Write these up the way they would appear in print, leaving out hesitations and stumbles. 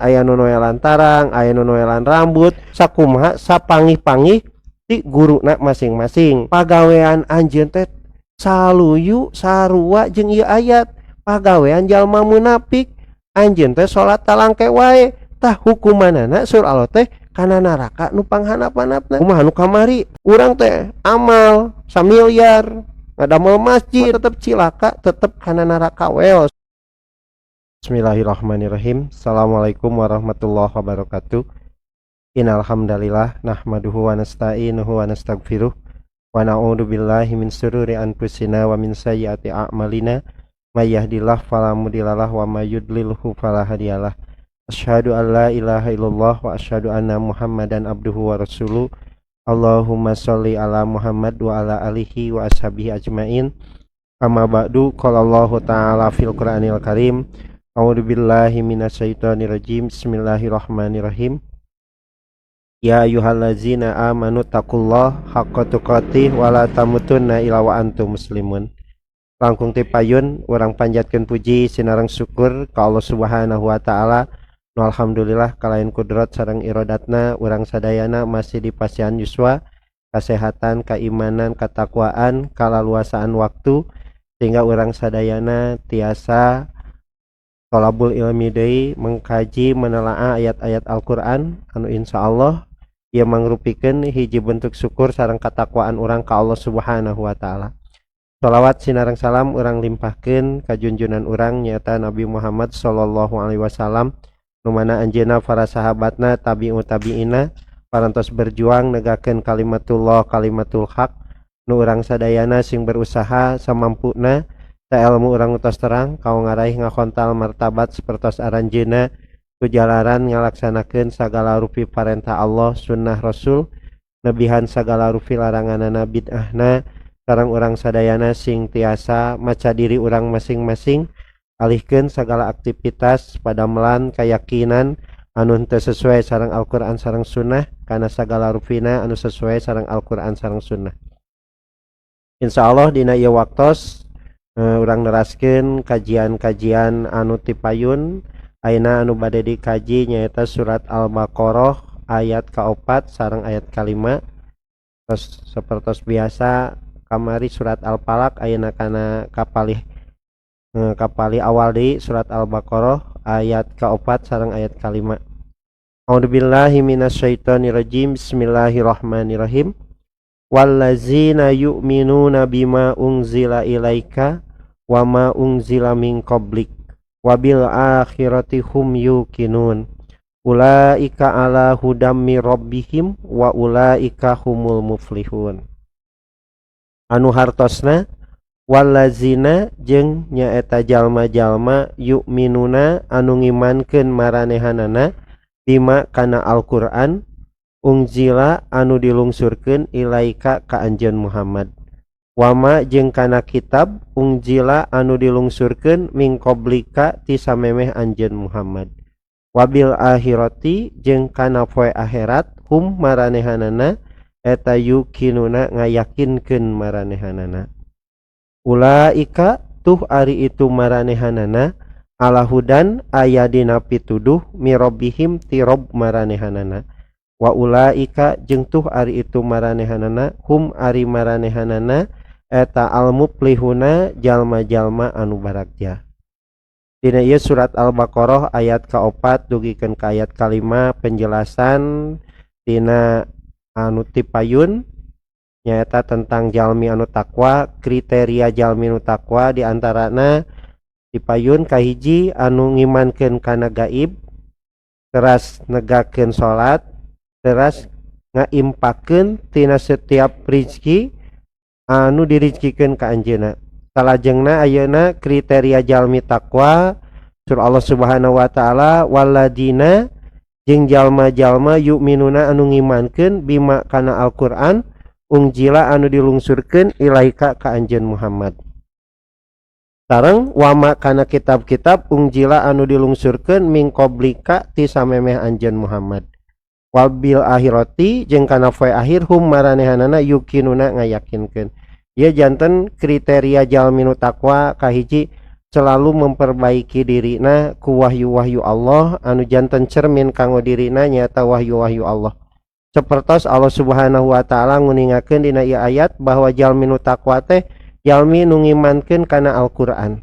Aya nu noelan tarang, aya nu noelan rambut, sakumaha sapangih-pangih ti guruna masing-masing. Pagawean anjeun teh saluyu sarua jeung ieu ayat pagawean jalma munafik. Anjeun teh salat talangke wae. Tah, hukumanana saur Allah teh kana neraka nu panghandap-handapna. Kumaha nu kamari urang teh amal samiliar, ngadamel masjid, tetep cilaka, tetep kana neraka well. Bismillahirrahmanirrahim. Assalamualaikum warahmatullahi wabarakatuh. Innal hamdalillah nahmaduhu wa nasta'inuhu wa nastaghfiruh wa na'udzu billahi min syururi anfusina wa min sayyiati a'malina. May yahdihillahu fala mudhillalah wa may yudlilhu fala hadiyalah. Asyhadu an la ilaha illallah wa asyhadu anna Muhammadan abduhu wa rasuluh. Allahumma sholli ala Muhammad wa ala alihi wa ashabihi ajmain. Amma ba'du. Qala Allahu ta'ala fil Qur'anil Karim. A'udzu billahi minasyaitonir rajim. Bismillahirrahmanirrahim. Ya ayyuhallazina amanu taqullaha haqqa tuqatih wa la tamutunna illa wa antum muslimun. Langkung ti payun urang panjatkeun puji sinareng syukur ka Allah Subhanahu wa taala. Nu alhamdulillah kalayan kudrat sareng irodatna urang sadayana masih dipasihan yuswa, kesehatan, keimanan, ketakwaan, kalaluasaan waktu sehingga urang sadayana tiasa tolabul ilmi deui, mengkaji, menelaah ayat-ayat Al-Qur'an anu insyaallah ieu mangrupikeun hiji bentuk syukur sareng katakwaan urang ka Allah Subhanahu wa taala. Salawat sinareng salam urang limpahkeun ka junjunan urang, nyaeta Nabi Muhammad sallallahu alaihi wasallam, nu mana anjeunna, para sahabatna, tabi'ut tabi'ina parantos berjuang negakeun kalimatullah, kalimatul haq, nu urang sadayana sing berusaha samampuna, saelmu urang tos terang kanggo ngaraih, ngakontal martabat sapertos aranjeuna ku jalaran ngalaksanakeun sagala rupi parentah Allah, sunnah Rasul, nebihan sagala rupi laranganana, bid'ahna. Sareng urang sadayana sing tiasa maca diri urang masing-masing, alihkeun sagala aktivitas padamelan keyakinan anu teu sesuai sareng Al-Qur'an sareng sunnah kana sagala rupina anu sesuai sareng Al-Qur'an sareng sunnah. Insya Allah dina ieu waktos urang neraskeun kajian-kajian anu tipayun. Ayeuna anu bade dikaji nyaeta surat Al-Baqarah ayat kaopat sareng ayat kalima. Terus seperti biasa kamari surat Al-Falaq, ayeuna kana kapalih kapali awal di surat Al-Baqarah ayat kaopat sareng ayat kalima. A'udzubillahi minasyaitonirrajim. Bismillahirrahmanirrahim. Wallazina yu'minuna bima unzila ilaika wa ma unzila min qablik wabil akhirati hum yuqinun ulaika ala hudam mir rabbihim wa ulaika humul muflihun. Anu hartosna wallazina jeung nyaeta jalma-jalma yu'minuna anu ngimankeun maranehanana bima kana Al-Qur'an unzila anu dilungsurkeun ilaika ka anjeun Muhammad, wama jeung kana kitab unzila anu dilungsurkeun min qablika ti samemeh anjeun Muhammad, wabil akhirati jeung kana poe akhirat hum maranehanana eta yuqinuna ngayakinkeun maranehanana. Ulaika tuh ari itu maranehanana ala hudan aya dina pituduh mirrobbihim ti rob maranehanana, wa ulaika jeung tuh ari itu maranehanana hum ari maranehanana eta al muflihuna jalma-jalma anu baragja. Dina ieu surat Al-Baqarah ayat kaopat dugikeun ka ayat kalima, penjelasan tina anu tipayun nyaeta tentang jalmi anu takwa. Kriteria jalmi anu takwa diantarana tipayun kahiji anu ngimankeun kana gaib, teras negakeun salat, teras ngaimpakeun tina setiap rizki anu dirizkikeun ka anjeunna. Salajengna ayeuna kriteria jalmi takwa, saur Allah Subhanahu wa taala walladina jeung jalma-jalma yu'minuna anu ngimankeun bima kana Al-Qur'an unzila anu dilungsurkeun ilaika ka anjeun Muhammad, sareng wama kana kitab-kitab unzila anu dilungsurkeun min qablika ti samemeh anjeun Muhammad, wabil akhirati jeung kana poe akhir hum maranehanana yuqinuna ngayakinkeun. Ieu janten kriteria jalmi nu takwa. Kahiji, Selalu memperbaiki dirina ku wahyu-wahyu Allah anu janten cermin kanggo dirina, nyaeta wahyu-wahyu Allah. Sapertos Allah Subhanahu wa Ta'ala nguningakeun dina ieu ayat bahwa jalmi nu takwa teh jalmi nu ngimankeun kana Al-Qur'an,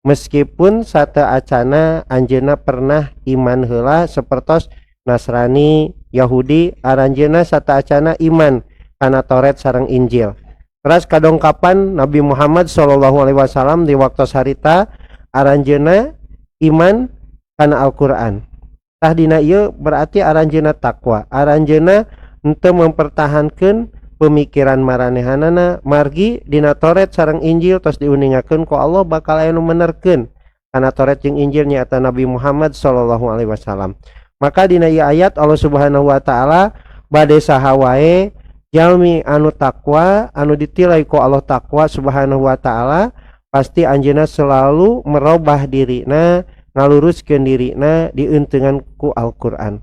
meskipun sateuacana anjeunna pernah iman heula, sapertos Nasrani, Yahudi, aranjeunna sateuacana iman kana Taurat sareng Injil. Teras kadongkapan Nabi Muhammad Shallallahu Alaihi Wasallam di waktu harita, aranjeunna iman kana Al-Qur'an. Tah, dina ieu berarti aranjeunna takwa, aranjeunna henteu mempertahankan pemikiran maranehanana, margi dina Taurat sareng Injil tos diuningakeun ku Allah bakal aya nu menerkeun kana Taurat jeung Injil, nyaeta Nabi Muhammad Shallallahu Alaihi Wasallam. Maka dina ieu ayat Allah Subhanahu wa Ta'ala bade saha wae jalmi anu takwa, anu ditilai ku Allah takwa Subhanahu wa Ta'ala, pasti anjeunna selalu merubah dirina, ngaluruskeun dirina dieunteunan ku Al-Qur'an.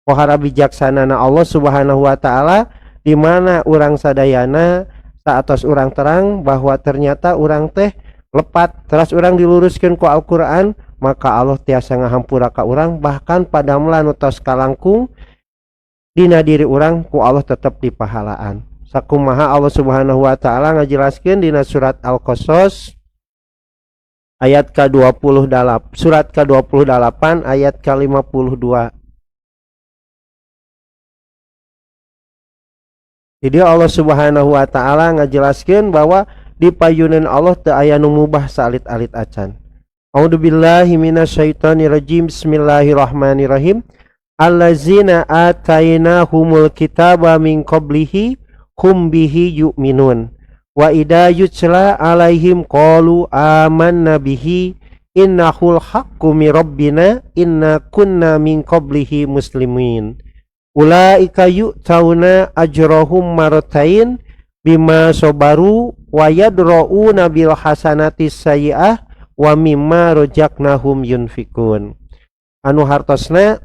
Pohara bijaksanana Allah Subhanahu wa Ta'ala, di mana urang sadayana saatos urang terang bahwa ternyata urang teh lepat, teras urang diluruskan ku Al-Qur'an, maka Allah tiasa ngahampura ka urang. Bahkan padamelan nu tos kalangkung dina diri urang, ku Allah tetap dipahalaan. Sakumaha Allah Subhanahu wa Ta'ala ngajelaskeun dina surat Al-Qasas ayat ke-28, surat ke-28 ayat ke-52. Jadi Allah Subhanahu wa Ta'ala ngajelaskeun bahwa di payunan Allah teu aya nu mubah saalit-alit acan. A'udzubillahi minasyaitonirrajim. Bismillahirrahmanirrahim. Allazina atainahumul kitaba min qablihi hum bihi yu'minun. Wa idza yutla alaihim qalu amanna bihi innahul haqqu mi rabbina inna kunna min qablihi muslimin. Ulaika yu'tauna ajrahum marratain bima sabaru wa yadra'una bil hasanati sayyi'ah wa mimma razaqnahum yunfikun. Anu hartosna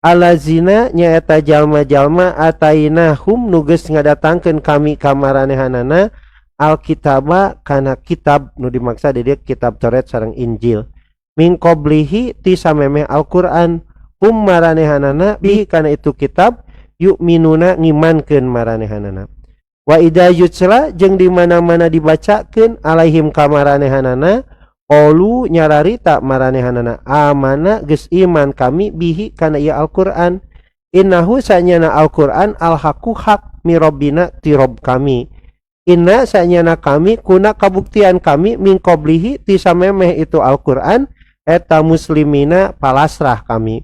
allazina nyaeta jalma-jalma atainahum nu geus ngadatangkeun kami ka maranehanana alkitaba kana kitab, nu dimaksa di dieu kitab Taurat sareng Injil, min qablihi ti samemeh Al-Qur'an, hum maranehanana bihi kana itu kitab yu'minuna ngimankeun maranehanana. Wa idza yutla jeung di mana-mana dibacakeun alaihim ka maranehanana, qalu nyararita maranehanana amana geus iman kami bihi kana ieu Al-Qur'an, innahu sanyana Al-Qur'an al-haqqu hak mi rabbina ti rob kami, inna sanyana kami kuna kabuktian kami min qablihi ti samemeh itu Al-Qur'an eta muslimina palasrah kami.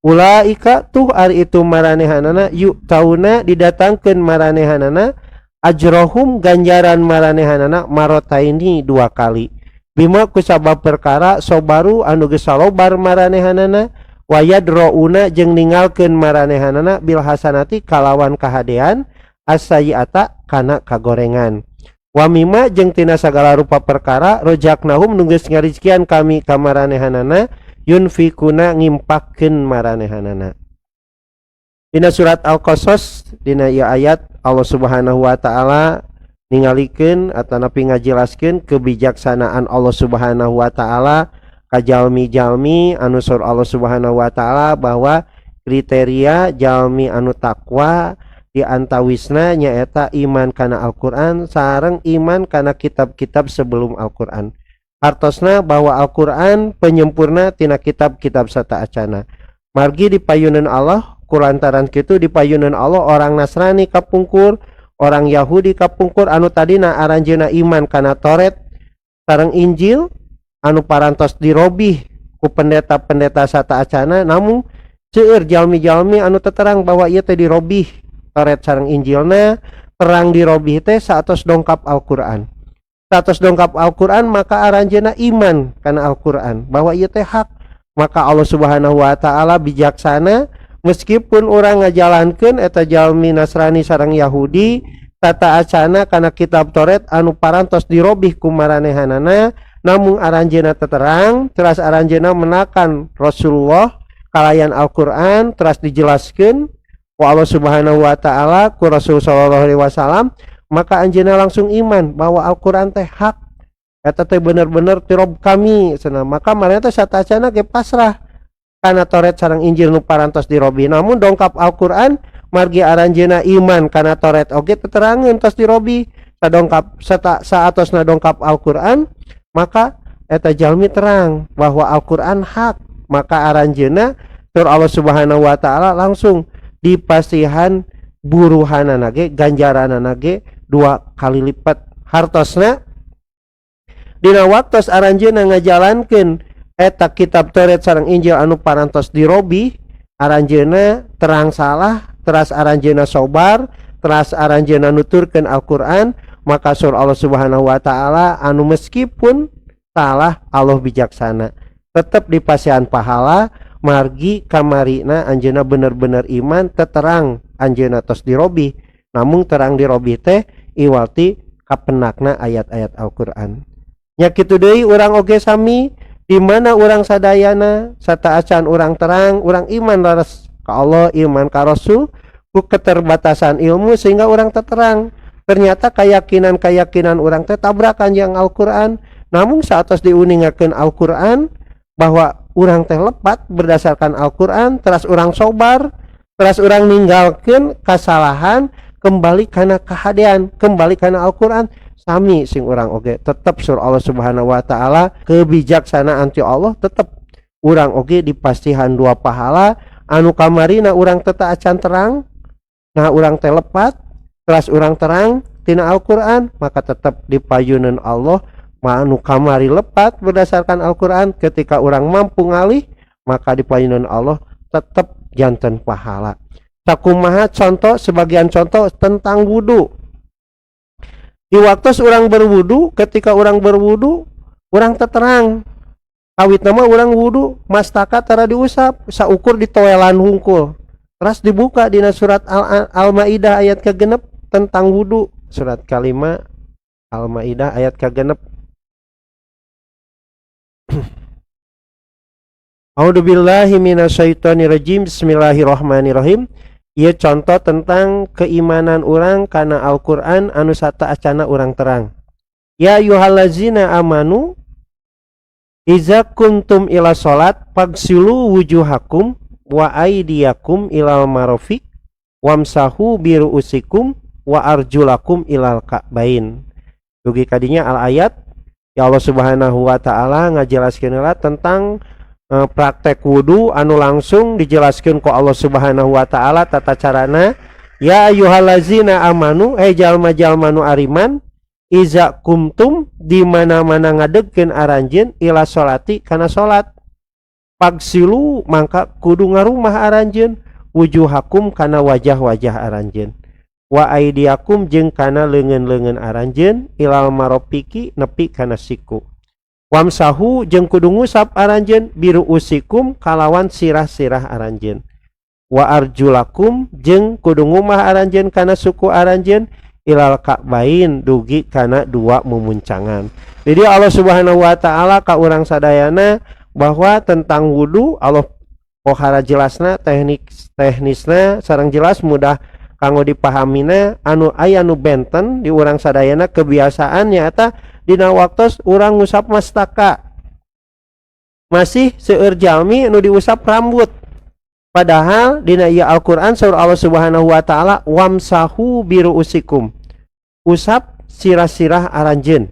Ulaika tuh ari itu maranehanana yu'tauna didatangkeun maranehanana ajrohum ganjaran maranehanana marotaini dua kali bima kusabab perkara sobaru anu geus salobar maranehanana wa yadrauna jeung ninggalkeun maranehanana bil hasanati kalawan kahadean as-sayyi'ata kana kagorengan wa mimma jeung tina sagala rupa perkara rozaqnahum nu geus ngarizkian kami ka maranehanana yunfikuna ngimpakkeun maranehanana. Dina surat Al-Qasas, dina ieu ayat Allah Subhanahu wa Ta'ala ningalikeun atanapi ngajelaskeun kebijaksanaan Allah Subhanahu wa Ta'ala ka jalmi-jalmi anu saur Allah Subhanahu wa Ta'ala bahwa kriteria jalmi anu takwa di antawisna nyaeta iman kana Al-Qur'an sareng iman kana kitab-kitab sebelum Al-Qur'an. Hartosna bahwa Al-Qur'an penyempurna tina kitab-kitab sataacana. Margi di payunan Allah, kulantaran kitu di payunan Allah orang Nasrani kapungkur, orang Yahudi kapungkur anu tadina aranjeuna iman kana Taurat sareng Injil anu parantos dirobih ku pendeta-pendeta sataacana, namun seueur jalmi-jalmi anu teterang bahwa ieu teh dirobih Taurat sareng Injilna. Terang dirobih teh saatos dongkap Al-Qur'an. Saatos dongkap Al-Qur'an maka aranjeuna iman kana Al-Qur'an bahwa ieu teh hak. Maka Allah Subhanahu wa Ta'ala bijaksana, meskipun orang ngajalankeun eta jalmi Nasrani sareng Yahudi sataacana kana kitab Taurat anu parantos dirobih ku maranehanana, namun aranjeuna teterang, teras aranjeuna menakan Rasulullah kalayan Al-Qur'an, teras dijelaskeun ku Allah Subhanahu wa Ta'ala ku Rasul sallallahu alaihi wasallam, maka anjeunna langsung iman bahwa Al-Qur'an teh hak. Eta teh bener-bener ti Rob kami cenah. Maka manehna teh satacana ge pasrah kana Taurat sareng Injil nu parantos dirobih. Namun dongkap Al-Qur'an, margi aranjeuna iman kana Taurat oge teterangeun tos dirobih, sadongkap sata saatosna dongkap Al-Qur'an, maka eta jalmi terang bahwa Al-Qur'an hak. Maka aranjeuna tur Allah Subhanahu wa Taala langsung dipasihan buruhanana ge, ganjaranana ge dua kali lipat. Hartosna dina waktos aranjeuna ngajalankeun eta kitab Taurat sareng Injil anu parantos dirobih, aranjeuna terang salah, teras aranjeuna sobar, teras aranjeuna nuturkeun Al-Qur'an, maka saur Allah Subhanahu wa Taala, anu meskipun salah Allah bijaksana, tetap dipasihan pahala margi kamarina anjeuna bener-bener iman, teterang anjeuna tos dirobih, namun terang dirobih teh iwal ti kapendakna ayat-ayat Al-Qur'an. Nya kitu deui urang oge sami, di mana urang sadayana sateuacan urang terang, urang iman laras ka Allah, iman ka Rasul, ku keterbatasan ilmu sehingga urang terang ternyata keyakinan-keyakinan urang teh tabrakan yang Al-Qur'an. Namun saat diuningakeun Al-Qur'an bahwa urang teh lepat berdasarkan Al-Qur'an, teras urang sobar, teras urang ninggalkeun kesalahan, kembali kana kahadean, kembali kana Al-Qur'an, sami sing urang oge tetep saur Allah Subhanahu wa Taala, kebijaksanaan ti Allah, tetep urang oge dipasihan dua pahala. Anu kamarina urang teu acan terang, nah urang teh lepat, teras urang terang tina Al-Qur'an, maka tetap dipayunan Allah. Anu kamari lepat berdasarkan Al-Qur'an, ketika urang mampu ngalih, maka dipayunan Allah tetap janten pahala. Sakumaha contoh, sebagian contoh tentang wudhu. Di waktu urang berwudu, ketika urang berwudu, urang terang kawit nama urang wudu mastaka tara diusap, saukur ditoelan hungkul. Terus dibuka dina surat Al-Maidah ayat ke-6 tentang wudu, surat kalima Al-Maidah ayat ke-6. A'udzubillahi minasyaitonirrajim. Bismillahirrahmanirrahim. Ieu contoh tentang keimanan urang kana Al-Qur'an anu sateuacanna urang terang. Ya ayyuhallazina amanu iza kuntum ila salat fagsilu wujuhakum wa aydiyakum ilal marafiq wamsahu biruusikum wa arjulakum ilal ka'bain. Dugi kadinya al ayat. Ya, Allah Subhanahu wa Taala ngajelaskeun tentang praktek wudu anu langsung dijelaskan ku Allah Subhanahu wa Taala tata carana. Ya ayyuhallazina amanu, eh jalma-jalma nu ariman, iza kumtum di mana-mana ngadegkeun aranjeun, ila sholati kana salat, fagsilu mangka kudu ngarumah aranjeun, wujuhakum kana wajah-wajah aranjeun, wa aidiakum jeung kana leungeun-leungeun aranjeun, ilal marofiqi nepi kana siku, wamsahu jeung kudu ngusap aranjeun, biruusikum kalawan sirah-sirah aranjeun, wa arjulakum jeung kudu ngumah aranjeun kana suku aranjeun, ilal ka'bain dugi kana dua mumuncangan. Jadi Allah Subhanahu wa Taala ka urang sadayana bahwa tentang wudu Allah pohara jelasna, teknik teknisna sareng jelas, mudah kanggo dipahamina. Anu aya nu benten di urang sadayana kebiasaan nyata, dina waktu urang ngusap mastaka masih seueur jalmi nu diusap rambut, padahal dina ieu Al-Qur'an saur Allah Subhanahu wa Taala wamsahu biruusikum, usap sirah-sirah aranjeun.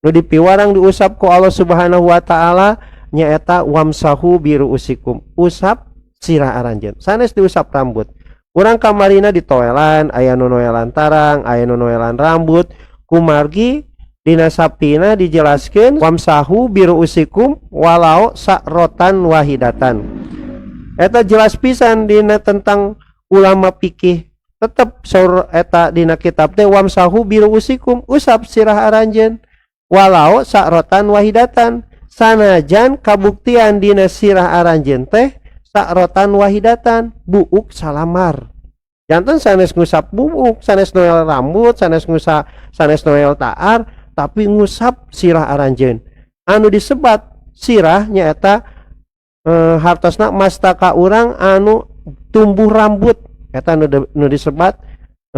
Nu dipiwarang diusap ku Allah Subhanahu wa Taala nyaeta wamsahu biruusikum, usap sirah aranjeun, sanes diusap rambut. Urang kamarina ditoelan, aya nu noelan tarang, aya nu noelan rambut, kumargi dina sapina dijelaskeun wamsahu biruusikum walau sa'rotan wahidatan. Eta jelas pisan dina tentang ulama fikih, tetep saur eta dina kitab teh wamsahu biruusikum, usap sirah aranjeun walau sa'rotan wahidatan, sanajan kabuktian dina sirah aranjeun teh sa'rotan wahidatan, buuk salamar. Janten sanes ngusap buuk, sanes noel rambut, sanes ngusap, sanes noel taar, tapi ngusap sirah aranjeun. Anu disebat sirah nyaeta hartosna mastaka urang anu tumbuh rambut, eta nu disebat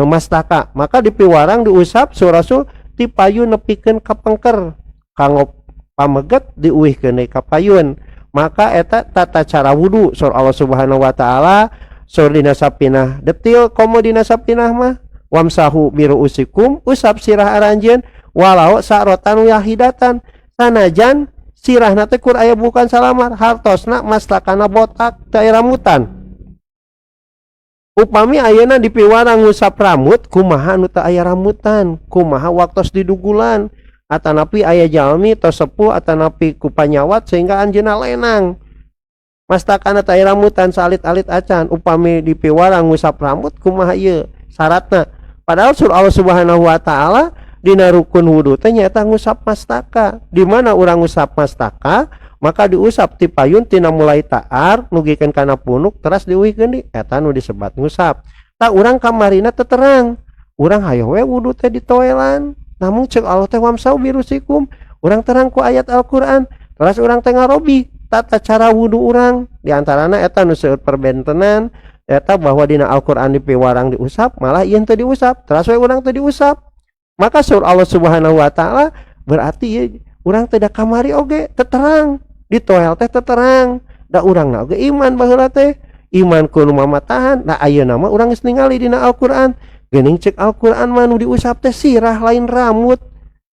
mastaka. Maka dipiwarang diusap saur Rasul ti payu nepikeun ka pengker. Kanggo pameget diuihkeun deui ka payun. Maka eta tata cara wudu saur Allah Subhanahu wa taala, saur dina sapinah detil, komo dina sapinah mah wamsahu biruusikum, usap sirah aranjeun walau sa'rotan wahidatan, sanajan sirahna teh kur aya bukan salamar, hartosna mastakana botak, teu aya rambutan. Upami ayeuna dipiwarang ngusap rambut, kumaha nu teu aya rambutan? Kumaha waktos didugulan, atanapi aya jalmi tos sepuh atanapi ku panyawat sehingga anjeunna lenang, mastakana teu aya rambutan salit-alit acan? Upami dipiwarang ngusap rambut, kumaha ieu syaratna? Padahal saur Allah Subhanahu wa taala dina rukun wudu teh nyaeta ngusap mastaka. Di mana urang ngusap mastaka, maka diusap ti payun, tina mulai taar nugikeun kana punuk, teras diuihkeun di eta nu disebat ngusap. Tah, urang kamarina teu terang, urang hayoh we wudu teh ditoelan. Namun cek Allah teh wamsahu biruusikum, urang terang ku ayat Al-Qur'an, teras urang teh ngarobi tata cara wudu urang. Di antarana eta nu seueur perbentenan eta bahwa dina Al-Qur'an dipiwarang diusap, malah ieu teu diusap, teras we urang teu diusap. Maka saur Allah Subhanahu wa taala berarti ieu urang teh da kamari oge teu terang, ditoel teh teu terang, da urangna oge iman baheula teh iman ku nu mamatahan. Da ayeuna mah urang geus ningali dina Al-Qur'an, geuning cek Al-Qur'an mah nu diusap teh sirah, lain rambut.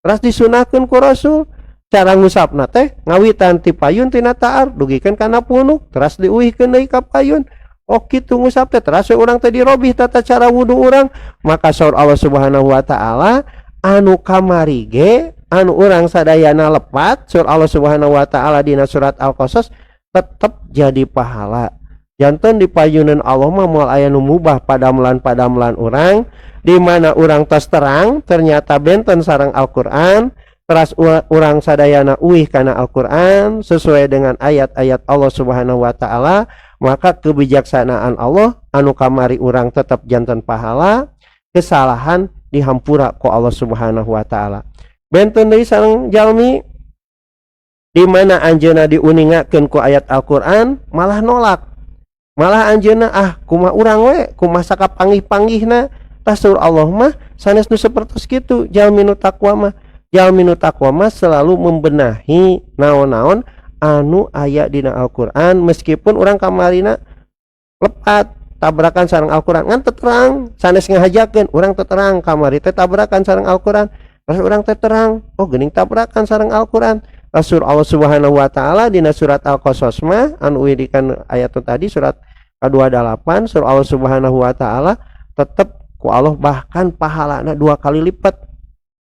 Teras disunahkeun ku Rasul cara ngusapna teh ngawitan ti payun, tina taar dugikeun kana punuk, teras diuihkeun deui ka payun. Oh, kitu ngusap teh. Teras we urang teh dirobih tata cara wudu urang. Maka saur Allah Subhanahu wa taala anu kamari ge anu urang sadayana lepat, saur Allah Subhanahu wa taala dina surat Al-Qasas tetep jadi pahala. Janten dipayunan Allah mah moal aya nu mubah padamelan-padamelan urang, di mana urang tos terang ternyata benten sareng Al-Qur'an, teras urang sadayana uih kana Al-Qur'an sesuai dengan ayat-ayat Allah Subhanahu wa taala, maka kebijaksanaan Allah anu kamari urang tetap janten pahala, kesalahan dihampura ku Allah Subhanahu wa taala. Benten deui sareng jalmi di mana anjeunna diuningakeun ku ayat Al-Qur'an malah nolak, malah anjeunna ah, kumaha urang we, kumaha sakapanggih-panggihna. Tah, saur Allah mah sanes nu sapertos kitu jalmi nu takwa mah. Jalmi nu takwa mah selalu membenahi naon-naon anu aya dina Al-Qur'an, meskipun urang kamarina lepat tabrakan sareng Al-Qur'an, ngan terang sanes ngahajakeun urang teu terang kamari teh tabrakan sareng Al-Qur'an. Terus urang teh terang, oh, geuning tabrakan sareng Al-Qur'an. Rasul Allah Subhanahu wa taala dina surat Al-Qasas mah anu dikan ayat tadi, surat ke-28, saur Allah Subhanahu wa taala tetep ku Allah bahkan pahalana dua kali lipat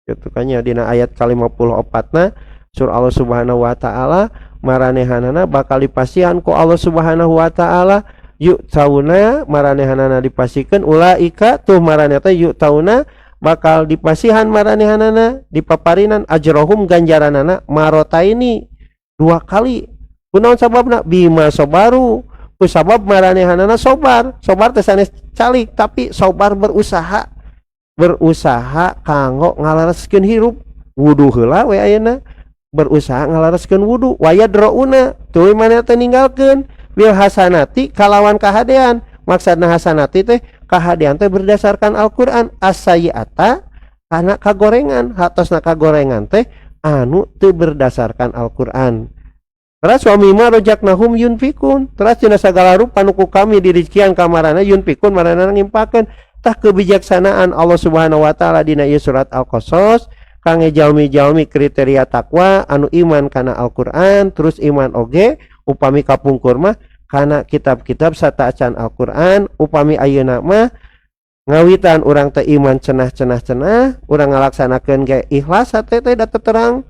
gitu kan ya. Dina ayat ke-54 na saur Allah Subhanahu wa taala maranehanana bakal dipasihan ku Allah Subhanahu wa taala, yu'tauna, maranehanana dipasihkeun, ulaika tuh maraneh teh, yu'tauna bakal dipasihan maranehanana, dipaparinan, ajrohum ganjaranana, marotaini dua kali. Kunaon sababna? Bima sobaru, ku sabab maranehanana sobar. Sobar teh sanes calik, tapi sobar berusaha, berusaha kanggo ngalareskeun hirup. Wudu heula we ayeuna, berusaha ngalareskeun wudu. Wayadrauna tuluy maneh teh ninggalkeun, bil hasanati kalawan kahadean. Maksudna hasanati teh kahadean teh berdasarkan Al-Qur'an, as-sayyi'ata kana kagorengan, hatosna kagorengan teh anu teu berdasarkan Al-Qur'an. Terus wa mimma rozaqnahum yunfikun, terus dina sagala rupa nu ku kami dirizkian ka maranehna, yunfikun maranehna nginfakkeun. Tah, kebijaksanaan Allah Subhanahu wa taala dina ieu surat Al-Qasas kangge jalmi-jalmi kriteria takwa anu iman kana Al-Qur'an, terus iman oge upami kapungkur mah kana kitab-kitab sateuacan Al-Qur'an. Upami ayeuna mah ngawitan urang teh iman cenah-cenah cenah, urang ngalaksanakeun ge ikhlas hate teh, da terang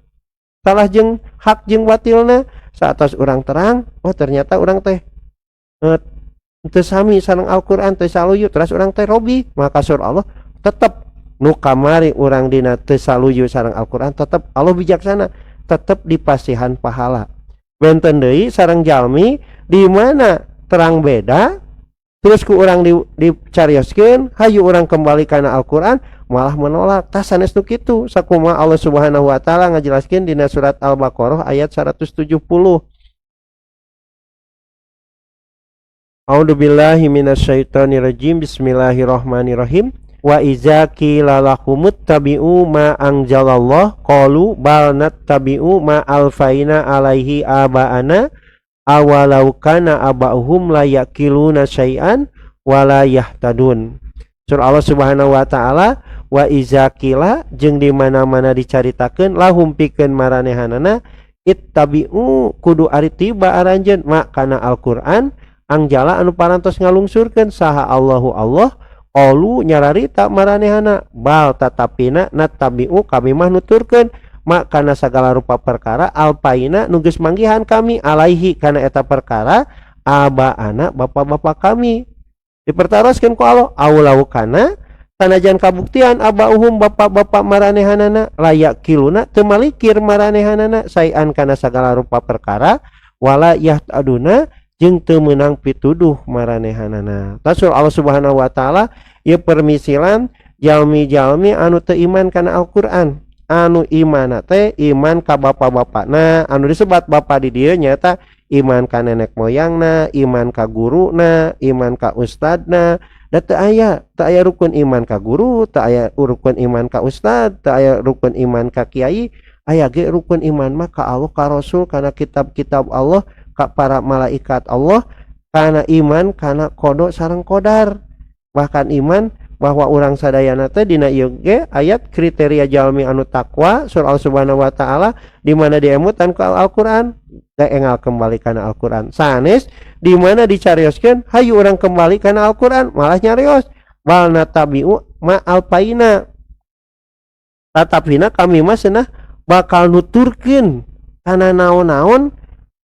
salah jeung hak jeung batilna. Saatos urang terang, oh, ternyata urang teh teu sami sareng Al-Qur'an, teu saluyu, terus urang teh robi. Maka saur Allah tetep nu kamari urang dina teu saluyu sareng Al-Qur'an, tetep Allah bijaksana, tetep dipasihan pahala. Benten deui sareng jalmi di mana terang beda, terus ku urang dicarioskeun, hayu urang kembali kana Al-Qur'an, malah menolak. Tah, sanes nu kitu. Sakumaha Allah Subhanahu wa taala ngajelaskeun dina surat Al-Baqarah ayat 170. A'udzubillahi minasyaitonirrajim. Bismillahirrahmanirrahim. Wa iza qila lahumuttabi'u ma anzalallah qalu bal nattabi'u ma alfaina alaihi aba'ana awalau kana aba'uhum la yaqiluna syai'an wala yahtadun. Surah Allah Subhanahu wa taala, wa iza qila, jeung di mana-mana dicaritakeun, lahum pikeun maranehanana, ittabi'u kudu ari tiba aranjeun, ma kana Al-Qur'an, anzala anu parantos ngalungsurkeun saha Allahu Allah, qalu nyararita maranehana, bal tatapina, nattabi'u kami mah nuturkeun, ma kana sagala rupa perkara, alpaina nu geus manggihan kami, alaihi kana eta perkara, abaana bapak-bapak kami. Dipertaroskeun ku Allah, aulau kana sanajan kabuktian, abauhum bapak-bapak maranehanana, la yaqiluna teu malikir maranehanana, syai'an kana sagala rupa perkara, wala yahtaduna jeung teu meunang pituduh maranehanana. Tasul Allah Subhanahu wa taala ieu permisilan jalmi-jalmi anu teu iman kana Al-Qur'an, anu imana teh iman ka bapak-bapakna. Anu disebat bapak di dieu nyaeta iman ka nenek moyangna, iman ka guruna, iman ka ustadna. Da teu aya, teu aya rukun iman ka guru, teu aya rukun iman ka ustad, teu aya rukun iman ka kiai. Aya ge rukun iman mah ka Allah, ka Rasul, kana kitab-kitab Allah, ka para malaikat Allah, kana iman kana qada sareng qadar. Bahkan iman bahwa urang sadayana teh dina ieu ge ayat kriteria jalmi anu takwa. Surah Allah Subhanahu wa taala di mana diemutan ku Al-Qur'an teh engal kembali kana Al-Qur'an. Sanes di mana dicarioskeun hayu urang kembali kana Al-Qur'an, malah nyarios bal natabiu ma alpaina, tatapina kami mah cenah bakal nuturkeun kana naon-naon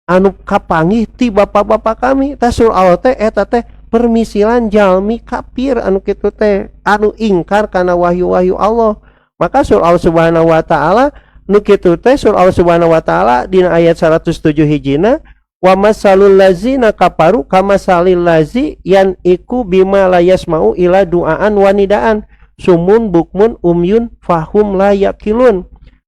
anu kapanggih ti bapak-bapak kami. Tasul Allah teh eta teh permisilan jalmi kafir anu kitu teh, anu ingkar kana wahyu-wahyu Allah. Maka surah Allah Subhanahu wa taala nu kitu teh, surah Allah Subhanahu wa taala dina ayat 107 hijina, wa masalul lazina kafaru kamasalil lazi yan'iqu bima la yasma'u ila du'aan wa nidaan summun bukmun umyun fahum la yaqilun.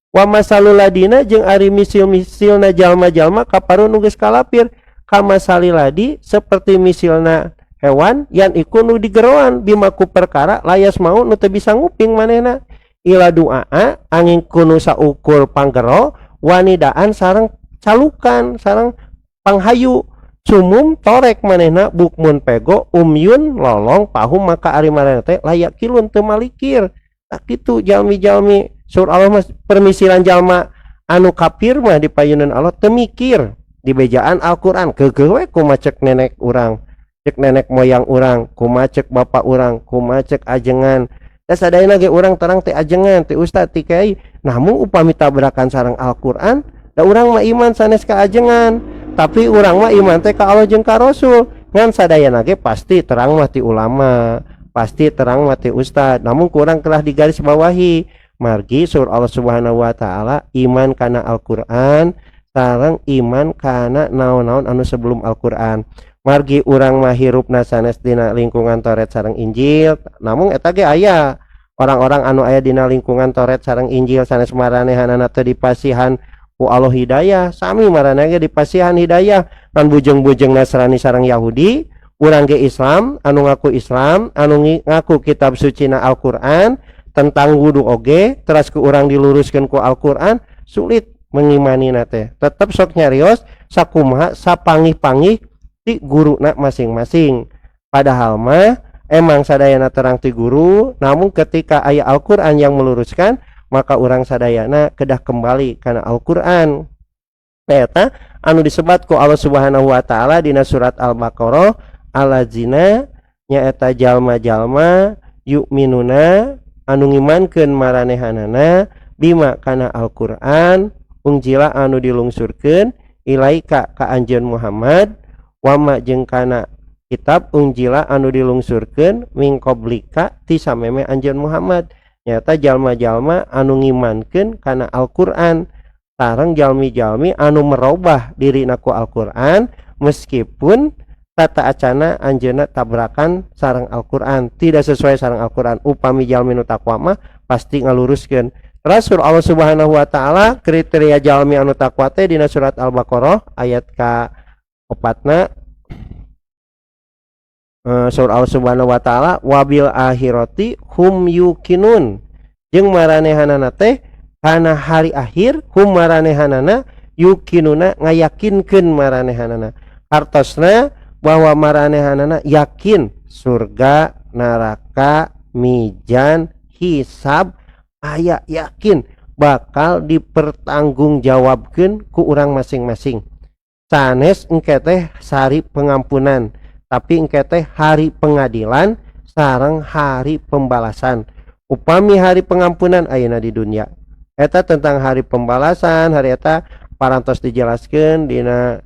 Wa masalul ladina jeung ari misil-misilna jalma-jalma kafaru nu geus kalapir, kamasalil ladi seperti misilna hewan, yan'iqu nu digeroan, bima ku perkara, la yasma'u nu teu bisa nguping manehna, ila du'a angin kunu saukur panggero, wanidaan sareng calukan sareng panghayu, summun torek manehna, bukmun pego, umyun lolong, fahum maka ari manehna teh la yaqilun teu malikir. Tak kitu jalmi-jalmi. Surah Allah mah permisilan jalma anu kafir mah dipayunan Allah teu mikir di bejaan Al-Qur'an, keukeuh we kumaha cek nenek urang, cek nenek moyang urang, kumaha cek bapak urang, kumaha cek ajengan. Da sadayana ge urang terang ti ajengan, ti ustad, ti kiai. Namun upami tabrakan sareng Al-Qur'an, da urang mah iman sanes ka ajengan, tapi urang mah iman teh ka Allah jeung ka Rasul. Ngan sadayana ge pasti terang mah ti ulama, pasti terang mah ti ustad. Namun kurang telah digaris bawahi margi surah Allah Subhanahu wa taala iman kana Al-Qur'an sareng iman kana naon-naon anu sebelum Al-Qur'an. Margi urang mah hirupna sanes dina lingkungan Taurat sareng Injil. Namun eta ge aya orang-orang anu aya dina lingkungan Taurat sareng Injil, sanes maranehanana teu dipasihan ku Allah hidayah, sami maraneh ge dipasihan hidayah kan bujeng-bujeng Nasrani sareng Yahudi. Urang ge Islam, anu ngaku Islam, anu ngaku kitab sucina Al-Qur'an, tentang wudu oge teras ku urang diluruskeun ku Al-Qur'an, sulit mengimani teh, tetep sok nyarios sakumaha sapangih-pangih ti guruna masing-masing. Padahal mah emang sadayana terang ti guru. Namun ketika ayat Al-Qur'an yang meluruskan, maka urang sadayana kedah kembali karena Al-Qur'an. Eta anu disebat ku Allah Subhanahu wa taala dina surat Al-Baqarah, allazina nyaeta jalma-jalma, yu'minuna anu ngimankeun maranehanana, bima kana Al-Qur'an, unzila anu dilungsurkeun, ilaika ka anjeun Muhammad, wama jeung kana kitab, unzila anu dilungsurkeun, min qablika ti sameme anjeun Muhammad. Nyata jalma-jalma anu ngimankeun kana Al-Qur'an sareng jalmi-jalmi anu merubah dirina ku Al-Qur'an, meskipun tata acana anjeunna tabrakan sareng Al-Qur'an, tidak sesuai sareng Al-Qur'an. Upami jalmi nu takwa mah pasti ngaluruskeun. Rasul Allah Subhanahu wa taala kriteria jalmi anu takwa teh dina surat Al-Baqarah ayat ka opatna. Surah Allah Subhanahu wa Taala, wabil akhirati hum yuqinun, jeung maranehanana teh kana hari akhir, hum maranehanana, yuqinuna ngayakinkeun maranehanana, hartosna bahwa maranehanana yakin surga, neraka, mizan, hisab aya, yakin bakal dipertanggungjawabkeun ku urang masing-masing. Sanes engke teh hari pengampunan, tapi engke teh hari pengadilan sareng hari pembalasan. Upami hari pengampunan ayeuna di dunia, eta tentang hari pembalasan, hari eta parantos dijelaskan dina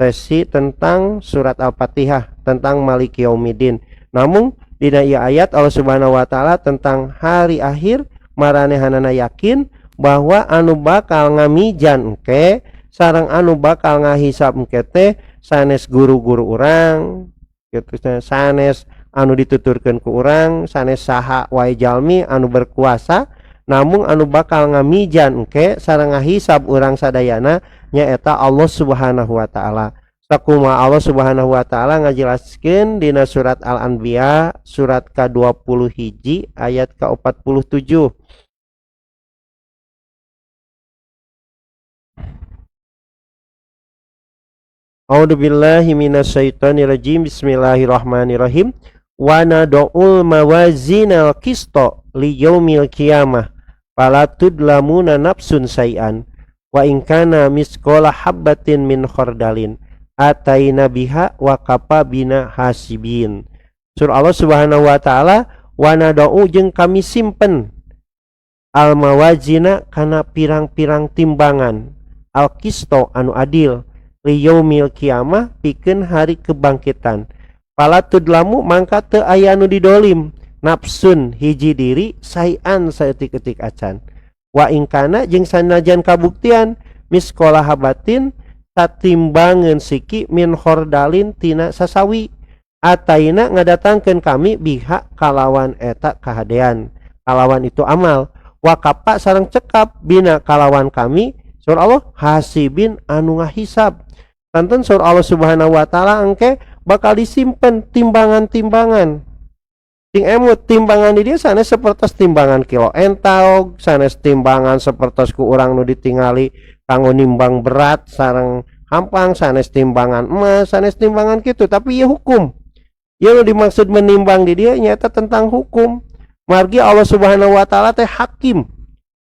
sesi tentang surat Al-Fatihah tentang Maliki Yaumiddin. Namun dina ieu ayat Allah Subhanahu wa Taala tentang hari akhir, maranehanana yakin bahwa anu bakal ngamizan engke sareng anu bakal ngahisab engke teh sanes guru-guru urang gitu, sanes anu dituturkeun ku urang, sanes saha wae jalmi anu berkuasa, namun anu bakal ngamizan engke sareng ngahisab urang sadayana nyaeta Allah Subhanahu wa Taala. Sakumaha Allah Subhanahu wa Taala ngajelaskeun dina surat Al-Anbiya surat ke-20 hiji ayat ke-47. A'udzubillahi minasyaitonirrajim. Bismillahirrahmanirrahim. Wa nada'ul mawazinal qista liyaumil qiyamah fala tudlamuna nafsun syai'an wa in kana misqala habbatin min khardalin ataina biha wa kafa bina hasibin. Surah Allah Subhanahu wa Taala, wa nada'u jeung kami simpen, al mawazina kana pirang-pirang timbangan, al qisto anu adil, liyaumil kiamah pikeun hari kebangkitan, fala tudlamu mangka teu aya nu didolim, nafsun hiji diri, syai'an saeutik-eutik acan, wa in kana jeung sanajan kabuktian, misqala habbatin satimbangeun siki, min khordalin tina sasawi, ataina ngadatangkeun kami, biha kalawan eta kahadean, kalawan itu amal, wa kafa sareng cekap, bina kalawan kami, surah Allah, hasibin anu ngahisab. Kanten surah Allah Subhanahu wa Taala engke bakal disimpen timbangan-timbangan. Sing emut, timbangan di dia sanes seperti timbangan kilo entog, sanes timbangan seperti ku urang nu ditingali kanggo nimbang berat sareng hampang, sanes timbangan emas, sanes timbangan gitu, tapi ya hukum. Ya nu dimaksud menimbang di dia nyata tentang hukum. Margi Allah Subhanahu wa Taala teh hakim.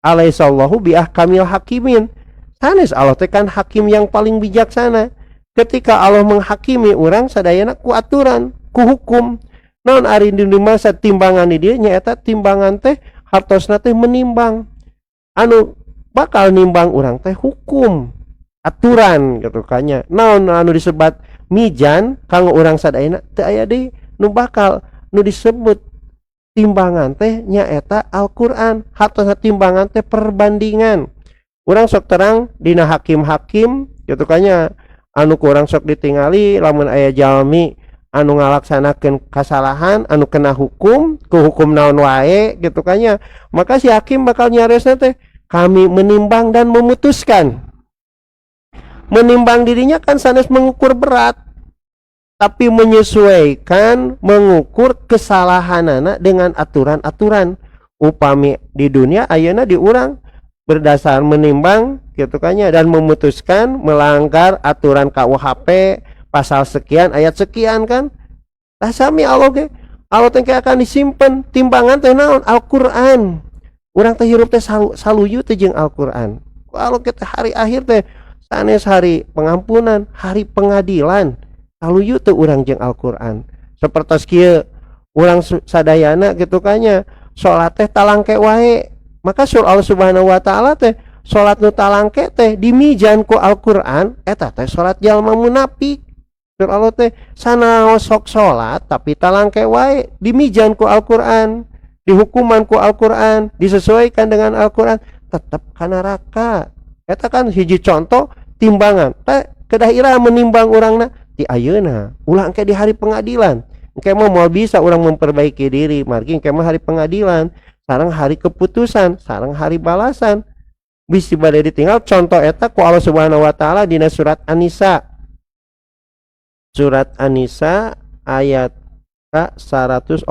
Alaihissallahu bi ahkamil hakimin. Sanes Allah teh kan hakim yang paling bijaksana. Ketika Allah menghakimi orang sadayana ku aturan, ku hukum. Naon ari di masa timbangan di dia nyaeta timbangan teh hartosna teh menimbang. Anu bakal nimbang urang teh hukum, aturan gitu kanya. Naon anu disebat mizan kanggo urang sadayana teu aya deui nu bakal nu disebut timbangan teh nyaeta Al-Qur'an. Hartosna timbangan teh perbandingan. Urang sok terang dina hakim-hakim gitu kanya, anu kurang sok ditingali lamun aya jalmi anu ngalaksanakeun kasalahan anu kena hukum ku hukum naon wae gitu kanya, maka si hakim bakal nyariosna teh, "Kami menimbang dan memutuskan." Menimbang dirinya kan sanes mengukur berat, tapi menyesuaikan, mengukur kesalahan anak dengan aturan-aturan. Upami di dunia ayeuna di urang berdasar menimbang gitu kan ya, dan memutuskan melanggar aturan KUHP pasal sekian ayat sekian kan. Tah, sami Allah ge, Allah teh akan disimpan timbangan teh naon? Al-Qur'an. Urang teh hirup teh saluyu teh jeung Al-Qur'an. Kalau kita hari akhir teh sanes hari pengampunan, hari pengadilan, saluyu teh urang jeung Al-Qur'an? Seperti kieu, urang sadayana gitu kanya salat teh talangke wae, maka surah Allah Subhanahu wa Taala teh salat nu talangke teh dimizan ku Al-Qur'an eta teh salat jalma munafik. Surah Allah teh sanaos sok salat tapi talangke wae, dimizan ku Al-Qur'an, dihukuman ku Al-Qur'an, disesuaikan dengan Al-Qur'an, tetap ka neraka. Eta kan hiji contoh timbangan teh kedah ira menimbang urangna di ayeuna, ulah engke di hari pengadilan. Engke mah moal bisa urang memperbaiki diri, margi engke mah hari pengadilan sareng hari keputusan sareng hari balasan. Bisi bade ditinggal contoh eta ku Allah Subhanahu wa Taala dina surat An-Nisa, surat An-Nisa ayat Ka 142.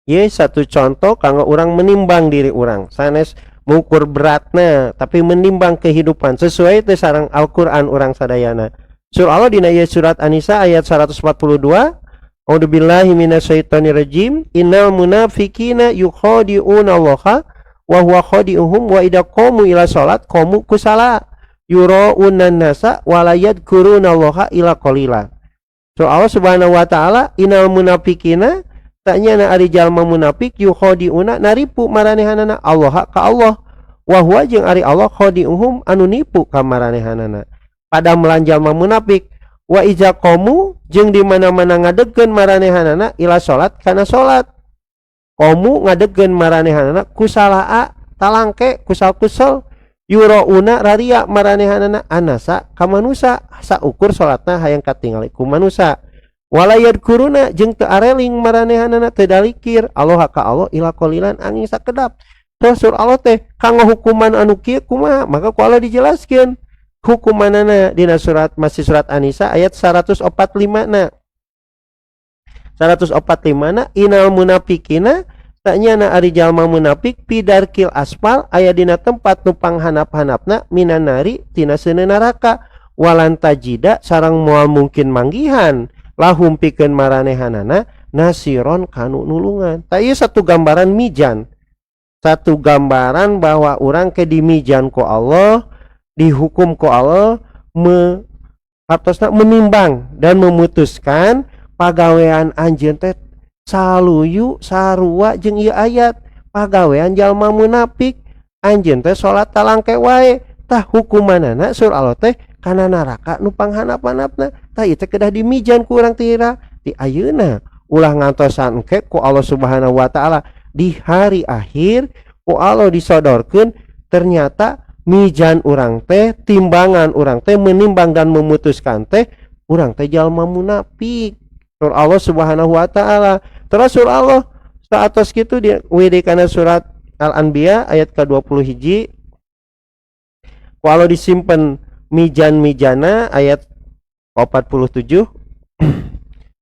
Ye satu contoh kanggo urang menimbang diri urang, sanes mengukur beratna tapi menimbang kehidupan sesuai teh sareng Al-Qur'an urang sadayana. Surah Allah dina ieu surat An-Nisa ayat 142, A'udzubillahi minasyaitonirrajim, innal munafiqina yukhadi'una Allaha wa huwa khadi'uhum wa idza qamu ila salat qamu kusala yura'una nasa wa la yadhkuruna Allaha illa qalila. Surah Allah Subhanahu wa taala, innal munafiqina tanyana ari jalma munafik yukhadi'una naripu maranehanana Allah ka Allah wa huwa jeung ari Allah khadi'uhum anu nipu ka maranehanana. Pada melanjalma munafik wa iza qamu jeung di mana-mana ngadegkeun maranehanana ila salat kana salat qamu ngadegkeun maranehanana kusalaa talangke kusal-kusel yurauna raria maranehanana anasa ka manusa saukur salatna hayang katingali ku manusa wala yadkuruna jeung teu areling maranehanana teu dalikir Allah ka Allah ila qalilan angin sakedap. Terus surah Allah teh kanggo hukuman anu kieu kumaha, maka ku Allah dijelaskeun hukumanana dina surat masih surat An-Nisa ayat 145 na. 145 na inal munafikina tanyana ari jalma munafik pidarkil asfal aya dina tempat nu panghanap-hanapna minan nari tina seuneu neraka walan tajida sareng moal mungkin manggihan lahum pikeun maranehanana nasiron kanu nulungan. Tah ieu satu gambaran mijan, satu gambaran bahwa urang ke dimijan ku Allah, dihukum ku Allah, hartosna menimbang dan memutuskan pagawean anjeun teh saluyu sarua jeung ieu ayat pagawean jalma munafik anjeun teh salat talangke wae. Tah hukumanana sur Allah teh kana neraka nu panghanap-hanapna. Tah ieu teh kedah dimijan ku urang tira di ayeuna, ulah ngantosan engke ku Allah Subhanahu wa taala di hari akhir ku Allah disodorkeun ternyata mijan urang teh, timbangan urang teh menimbang dan memutuskan teh urang teh jalma munafik sur Allah Subhanahu wa taala. Terus sur Allah saatos kitu di WD kana surat Al-Anbiya ayat ke-20 hiji ku Allah disimpen mijan-mijana ayat 47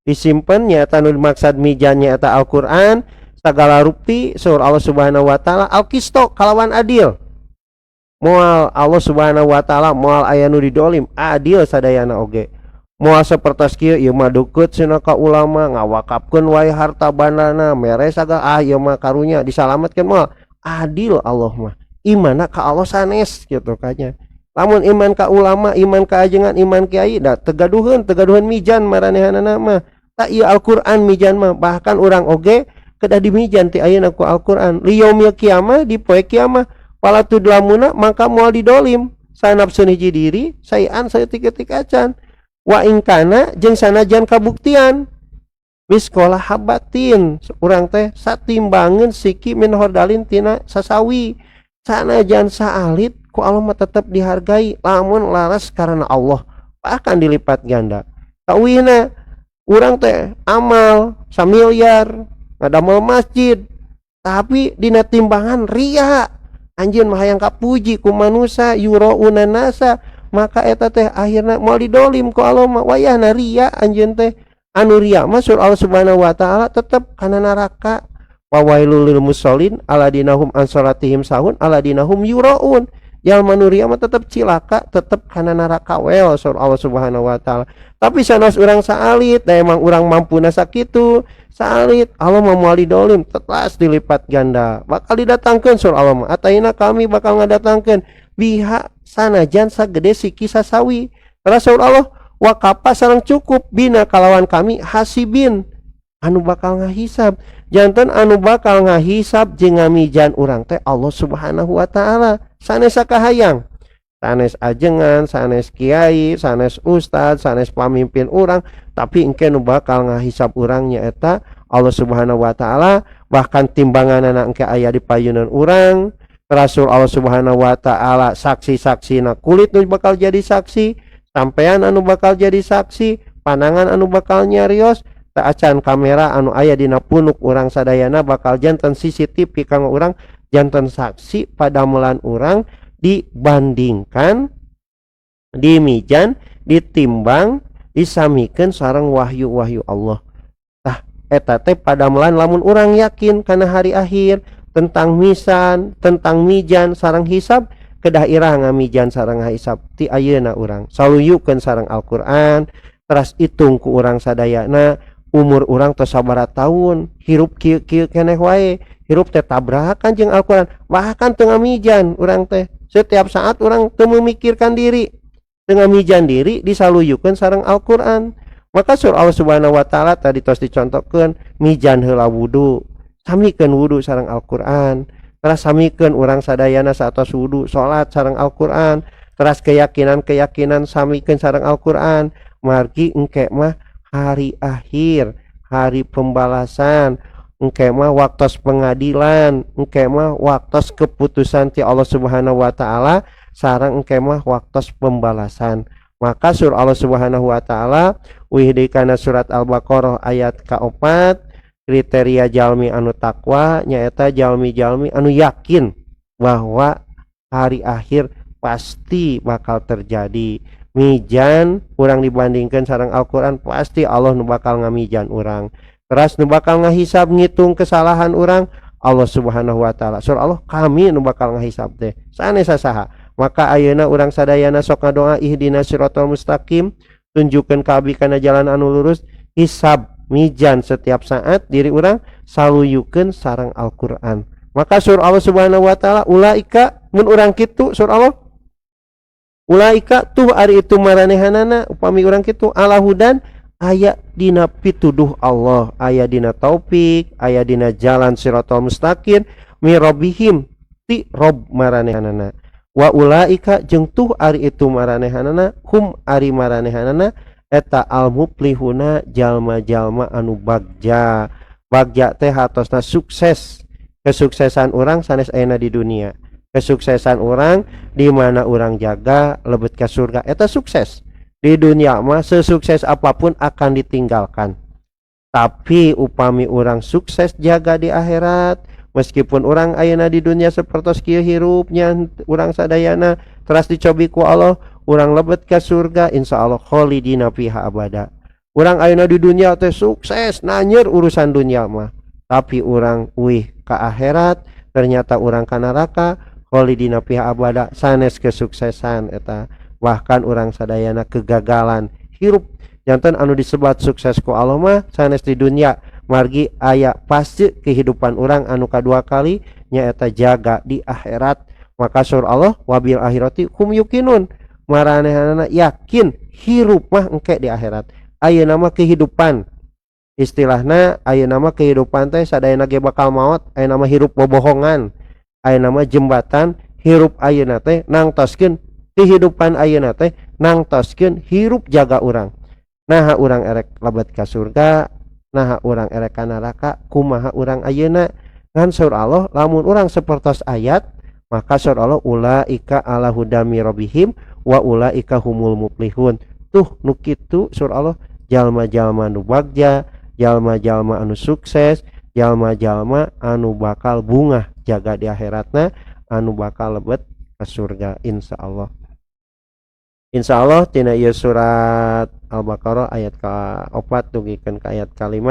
disimpen nyata nu dimaksad mijannya eta Al-Qur'an sagala rupi surah Allah Subhanahu wa taala al-qisto kalawan adil. Moal Allah Subhanahu wa taala moal aya nu didolim, adil sadayana oge. Moal sapertos kieu ieu mah deukeut cenah ka ulama ngawakafkeun wae harta bandana mere sagala, ah ieu mah karunya disalametkeun, moal adil Allah mah. Imanna ka Allah sanes gitu kanya. Lamun iman ka ulama, iman ka ajengan, iman kiai da tegaduheun, tegaduheun mijan maranehanana mah. Tak ieu Al-Qur'an mijan mah, bahkan urang oge kedah dimijan ti ayeuna ku Al-Qur'an. Liyaumil kiamah di poe kiamah wala tudlamuna maka moal didolim sanapsun hiji diri sayan saeutik-eutik acan wa ingkana jeung sanajan kabuktian miskola habatin urang teh satimbangeun siki min hordalin tina sasawi sanajan saalit ku Allah mah tetep dihargai lamun laras karena Allah bahkan dilipat ganda. Tawihna urang teh amal samiliar ngadamel masjid tapi dina timbangan ria anjeun mah hayang kapuji ku manusa yurauna nasa maka eta teh akhirna moal didolim ku Allah mah wayahna ria anjeun teh anu ria mah surah Allah Subhanahu wa taala tetep kana neraka. Wa wailul lil musallin alladinahum an salatihim sahun alladinahum yuraun. Jalma nu ria mah tetep cilaka, tetep kana neraka wel surah Allah Subhanahu wa taala. Tapi sanes urang saalit, da emang urang mampuna sakitu saalit, Allah mah moal didolim, tetas dilipat ganda. Bakal didatangkeun surah Allah mah. Ataina kami bakal ngadatangkeun biha sanajan sagede siki sasawi. Terus surah Allah wakapa sareng cukup bina kalawan kami hasibin anu bakal ngahisab. Janten anu bakal ngahisab jeung ngamijan urang teh Allah Subhanahu wa taala. Sanes sakahayang, sanes ajengan, sanes kiai, sanes ustad, sanes pamimpin urang, tapi engke nu bakal ngahisab urang nyaeta Allah Subhanahu wa taala. Bahkan timbanganana engke aya di payunan urang. Rasul Allah Subhanahu wa taala saksi-saksina kulit nu bakal jadi saksi, sampean anu bakal jadi saksi, panangan anu bakal nyarios, tak acan kamera anu aya dina punuk urang sadayana bakal janten CCTV kanggo urang janten saksi padamelan urang dibandingkan Dimijan, ditimbang, disamikeun sareng wahyu-wahyu Allah. Tah, eta teh padamelan lamun urang yakin kana hari akhir, tentang mizan, tentang mijan sareng hisab, kedah irah ngamijan sareng hisab ti ayeuna urang. Saluyukeun sareng Al-Qur'an, teras hitung ku urang sadayana umur urang tos sabaraha tahun, hirup kieu-kieu keneh wae, hirup teh tabrakan jeung Al-Qur'an, bahkan teu ngamijan urang teh. Setiap saat urang teu memikirkan diri, teu ngamijan diri disaluyukeun sareng Al-Qur'an. Maka surah Allah Subhanahu wa taala tadi tos dicontohkeun, mijan heula wudu, samikeun wudu sareng Al-Qur'an, teras samikeun urang sadayana saatos wudu salat sareng Al-Qur'an, teras keyakinan-keyakinan samikeun sareng Al-Qur'an. Margi engke mah hari akhir, hari pembalasan, engke mah waktos pengadilan, engke mah waktos keputusan ti Allah Subhanahu wa taala, sareng engke mah waktos pembalasan. Maka surah Allah Subhanahu wa taala uih deui kana surat Al-Baqarah ayat ka-4, kriteria jalmi anu takwa nyaeta jalmi-jalmi anu yakin bahwa hari akhir pasti bakal terjadi. Mijan urang dibandingkan sareng Al-Qur'an, pasti Allah nu bakal ngamijan urang. Teras nu bakal ngahisab, ngitung kesalahan urang, Allah Subhanahu wa taala. Surah Allah, kami nu bakal ngahisab teh sanes saha. Maka ayeuna urang sadayana sok ngadoa ihdinas siratal mustaqim, tunjukkeun ka abdi kana jalan anu lurus. Hisab, mijan setiap saat diri urang saluyukeun sareng Al-Qur'an. Maka surah Allah Subhanahu wa taala, ulaika, mun urang kitu, surah Allah, ulaika, tuh ari itu maranehanana upami urang kitu, ala hudan, aya dina pituduh Allah, aya dina taufik, aya dina jalan siratal mustaqim, mirobihim, ti rob maranehanana. Wa ulaika, jeung tuh ari itu maranehanana, hum, ari maranehanana eta al muflihuna, jalma-jalma anu bagja. Bagja teh hartosna sukses. Kesuksesan urang sanes ayeuna di dunia, kesuksesan urang di mana urang jaga lebet ke surga, eta sukses. Di dunia mah sesukses apapun akan ditinggalkan, tapi upami urang sukses jaga di akhirat, meskipun urang ayeuna di dunia sepertos kieu hirupnya urang sadayana, teras dicobi ku Allah, urang lebet ke surga, insya Allah kholidina fiha abada. Urang ayeuna di dunia teh sukses nanyer urusan dunia mah, tapi urang uih ke akhirat ternyata urang ka neraka kholidina fiha abada, sanes kesuksesan eta, bahkan urang sadayana kegagalan hirup. Janten anu disebat sukses ku Allah mah sanes di dunia, margi aya pasti kehidupan urang anu kadua kali, nyaeta jaga di akhirat. Maka surah Allah, wabil akhirati hum yuqinun, maranehanana yakin hirup mah engke di akhirat. Ayeuna mah kehidupan, istilahna ayeuna mah kehidupan teh sadayana ge bakal maot. Ayeuna mah hirup bobohongan, ayeuna mah jembatan hirup ayeuna teh nangtoskeun kehidupan ayeuna teh nangtoskeun hirup jaga urang. Nah, urang erek lebet ka surga, nah urang erek ka neraka, kumaha urang ayeuna? Ngan surah Allah, lamun urang sapertos ayat, maka surah Allah, ulaika ala hudam mirobihim wa ulaika humul muflihun. Tuh nu kitu, surah Allah, jalma-jalma anu bagja, jalma-jalma anu sukses, jalma-jalma anu bakal bungah jaga di akhiratna, anu bakal lebet ke surga, insyaallah. Insyaallah tina ieu surat Al-Baqarah ayat ka-4 dugikeun ka ayat ka-5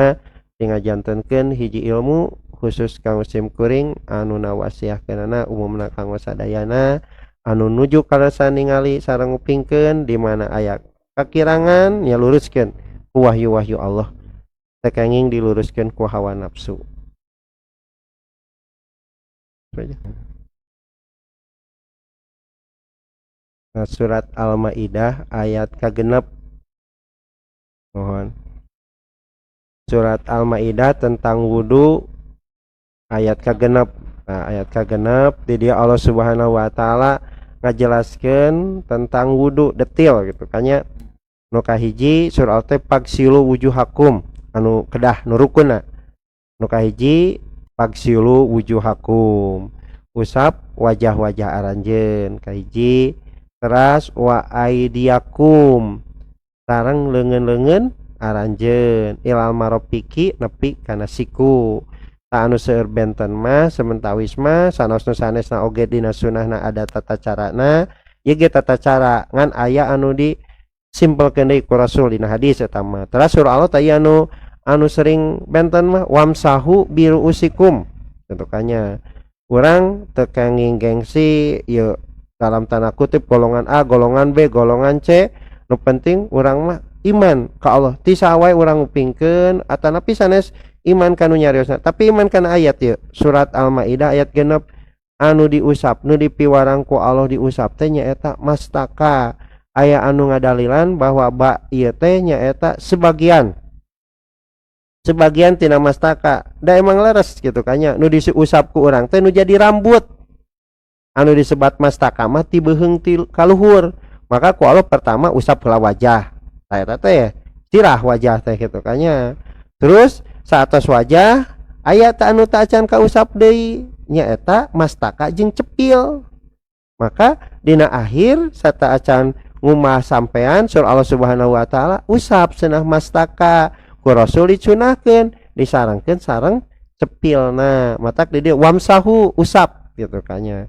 tinggal jantenkeun hiji ilmu khusus kanggo sim kuring anu nawasiahkeunana, umumna kanggo sadayana anu nuju karasa ningali sareng ngupingkeun. Di mana aya kakirangan ya luruskeun ku wahyu-wahyu Allah, teu kenging diluruskeun ku hawa nafsu. Nah, surat Al-Maidah ayat kagenep, mohon. Surat Al-Maidah tentang wudu ayat kagenep. Nah, ayat kagenep di dia Allah Subhanahu wa taala ngajelaskeun tentang wudu detail gitu kan nya. Nu kahiji surah teh fagsilu wujuhakum, anu kedah nu rukunna. Nu kahiji fagsilu wujuhakum, usap wajah-wajah aranjeun kahiji. Teras wa aidiakum, sareng leungeun-leungeun aranjeun, ilal marofiqi, nepi kana siku. Tah, anu seueur benten mah, sementawis mah sanos nu sanesna oge dina sunahna ada tata carana. Ieu ge tata cara ngan aya anu di simpelkeun deui ku Rasul dina hadis eta mah. Teras surah Allah teh anu anu sering benten mah wamsahu biruusikum bentukannya. Urang teu kenging gengsi ieu dalam tanda kutip golongan A, golongan B, golongan C, nu penting urang mah iman ka Allah. Ti saha wae urang ngupingkeun atanapi sanes iman kanu nyariosna, tapi iman kana ayat ieu. Surat Al-Maidah ayat 6 anu diusap, nu dipiwarang ku Allah diusap teh nyaeta mastaka. Aya anu ngadalilan bahwa ba ieu teh nyaeta sebagian sebagian tina mastaka. Da emang leres gitu kan nya, nu diusap ku urang teh nu jadi rambut. Anu disebat mastaka mah ti beuheung ti kaluhur. Maka ku Allah pertama usap heula wajah. Tah eta teh sirah wajah teh gitu kan nya. Terus saatos wajah aya teh anu teu acan kausap deui nyaeta mastaka jeung cepil. Maka dina akhir sata acan ngumah sampean surah Allah Subhanahu wa taala usap cenah mastaka ku Rasul dicunahkeun disarengkeun sareng cepilna. Matak di dieu wamsahu usap gitu kan nya.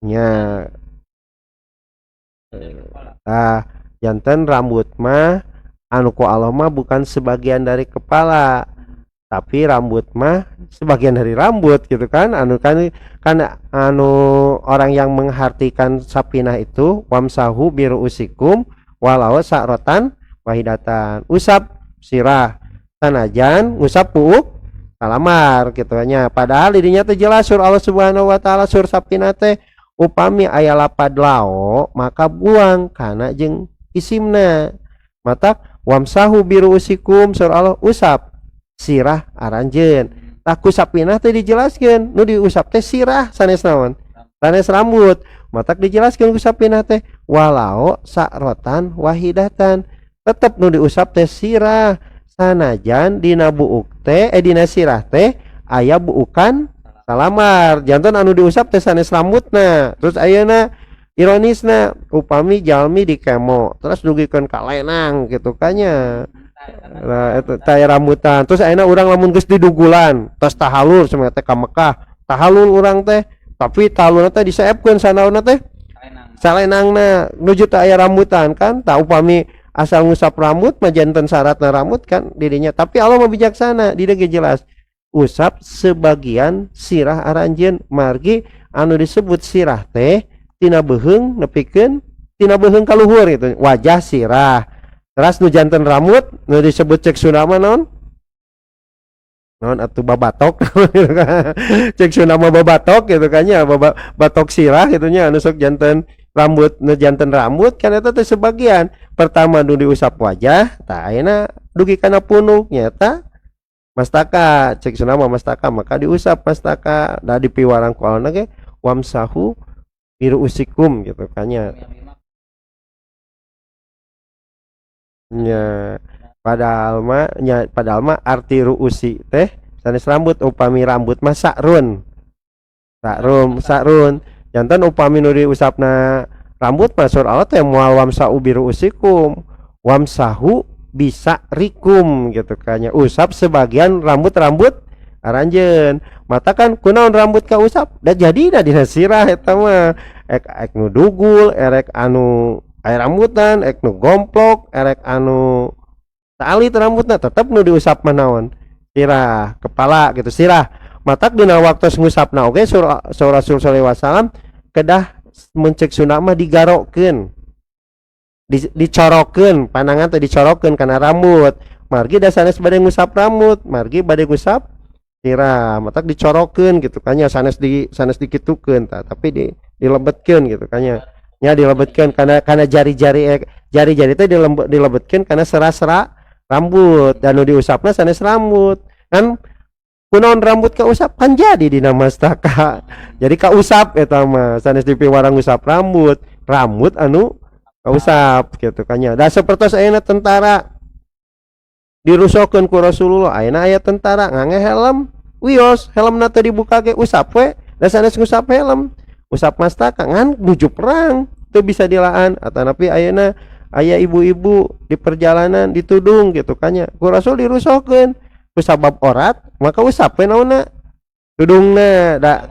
Nya. Tah janten rambut mah anu ku Allah mah bukan sebagian dari kepala, tapi rambut mah sebagian dari rambut gitu kan. Anu kan kan anu orang yang menghartikan sapinah itu wamsahu biruusikum walau sa'rotan wahidatan, usap sirah sanajan ngusap buuk salamar gitu nya. Padahal didinya teh jelas sur Allah Subhanahu wa taala sur sapinah teh upami aya lapad lao maka buang kana jeung isimna. Matak wamsahu biruusikum sur Allah usap sirah aranjeun. Tah ku sapinah teh dijelaskeun nu diusap teh sirah sanes naon, sanes rambut. Matak dijelaskeun ku sapinah teh walau sa'rotan wahidatan, tetep nu diusap teh sirah sanajan dina buuk teh dina sirah teh aya buukan salamar. Janten anu diusap teh sanes rambutna. Terus ayeuna ironisna upami jalmi di kemo terus dugikeun ka lenang gitu kan nya. Nah, eta teh rambutan. Terus ayeuna urang lamun geus didugulan tos tahalul cenah teh ka Mekah, tahalul urang teh, tapi tahalulna teh diseepkeun sanauna teh salenangna nuju teh aya rambutan kan. Tah upami asal ngusap rambut mah janten syaratna rambut kan didinya. Tapi Allah mah bijaksana, di dieu ge jelas usap sebagian sirah aranjeun. Margi anu disebut sirah teh tina beuheung nepikeun tina beuheung ka luhur gitu, wajah sirah. Terus nu janten rambut nu disebut cek Sunda mah naon naon atuh babatok, cek Sunda mah babatok gitu kan nya, batok sirah gitu nya. Anu sok janten rambut, nu janten rambut kan eta teh sebagian. Pertama nu diusap wajah, tah ayeuna dugi kana punuk nyata mastaka, cek Sunda mah mastaka, maka diusap mastaka. Da dipiwarang ku Allah ge wamsahu biruusikum gitu kan nya. Nya padahal mah nya, padahal mah arti ruusi teh sanes rambut. Upami rambut mah sa'run, sa'rum, sa'run. Janten upami nu diusapna rambut mah sur Allah teh moal wamsahu biruusikum, wamsahu bisa rikum gitu kan nya, usap sebagian rambut-rambut aranjeun. Mata kan kunaon rambut ka usap da jadi da dina sirah eta mah, ek ek nu dugul erek anu aya rambutan, ek nu gomplok erek anu taalit rambutna, tetep nu diusap mah naon, sirah kepala gitu, sirah. Matak dina waktu ngusapna oge sur Rasul sallallahu alaihi wasallam kedah mencek Sunda mah digarokeun, dicorokeun panangan teh, dicorokeun kana rambut. Margi da sanes bade ngusap rambut, margi bade ngusap sirah, matak dicorokeun gitu kan nya, sanes di sanes dikitukeun tah, tapi di dilebetkeun gitu kan nya. Nya dilebetkeun kana kana jari-jari, jari-jari teh dilebetkeun kana sera-sera rambut. Dan nu diusapna sanes rambut kan, kunaon rambut kausap kan jadi dina mastaka jadi kausap eta mah sanes dipiwarang ngusap rambut, rambut anu kausap gitu kan nya. Da sapertos ayeuna tentara dirusokeun ku Rasulullah, ayeuna aya tentara ngangge helm, wios helmna teh dibuka ge usap we, da sanes ngusap helm, usap mastaka ngan nuju perang teu bisa dilaan. Atanapi ayeuna aya ibu-ibu di perjalanan ditudung gitu kan nya, ku Rasul dirusokeun ku sabab orat, maka usap we naonna. Tudungna da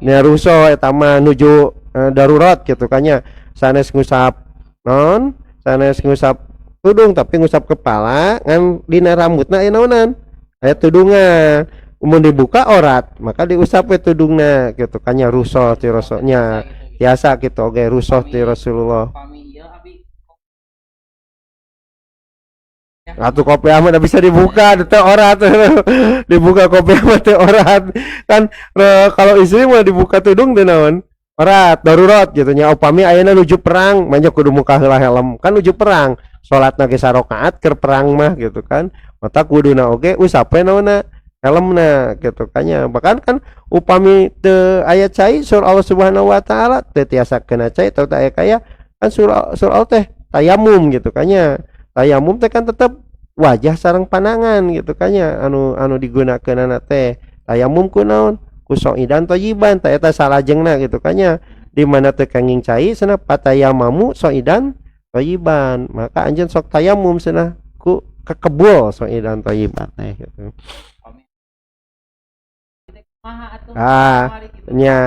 nya rukhsoh eta mah nuju darurat gitu kan nya. Sanes ngusap non, sanes ngusap tudung, tapi ngusap kepala ngan dina rambutna aya naonan, aya tudungan. Mun dibuka orat, maka diusap we tudungna gitu kan nya. Rukhsoh ti Rasulnya biasa gitu oge, rukhsoh ti Rasulullah. Pami ieu abi. Atuh kopiah mah bisa dibuka teu orat. Dibuka kopiah mah teu orat kan. Kalau istri mah dibuka tudung teu naon, orat, darurat gitu nya. Upami ayeuna nuju perang mah kudu muka heula helm kan, nuju perang, salatna ge sarakaat keur perang mah gitu kan. Mata kuduna oge usap we naonna, helmna gitu kan nya. Bahkan kan upami teu aya cai, surah Allah Subhanahu wa taala, teu tiasa kena cai atau teu aya kaya kan, surah surah Allah teh tayamum gitu kan nya. Tayamum teh kan tetep wajah sareng panangan gitu kan nya, anu anu digunakeunana teh tayamum ku naon, ku soidan thayyiban. Tah, eta salajengna gitu kan nya, di mana teu kenging cai cenah, fatayamamu soidan thayyiban, maka anjeun sok tayamum cenah ku kekebul soidan thayyiban teh gitu. Kumaha atuh? Ah, kamari gitu. Nya,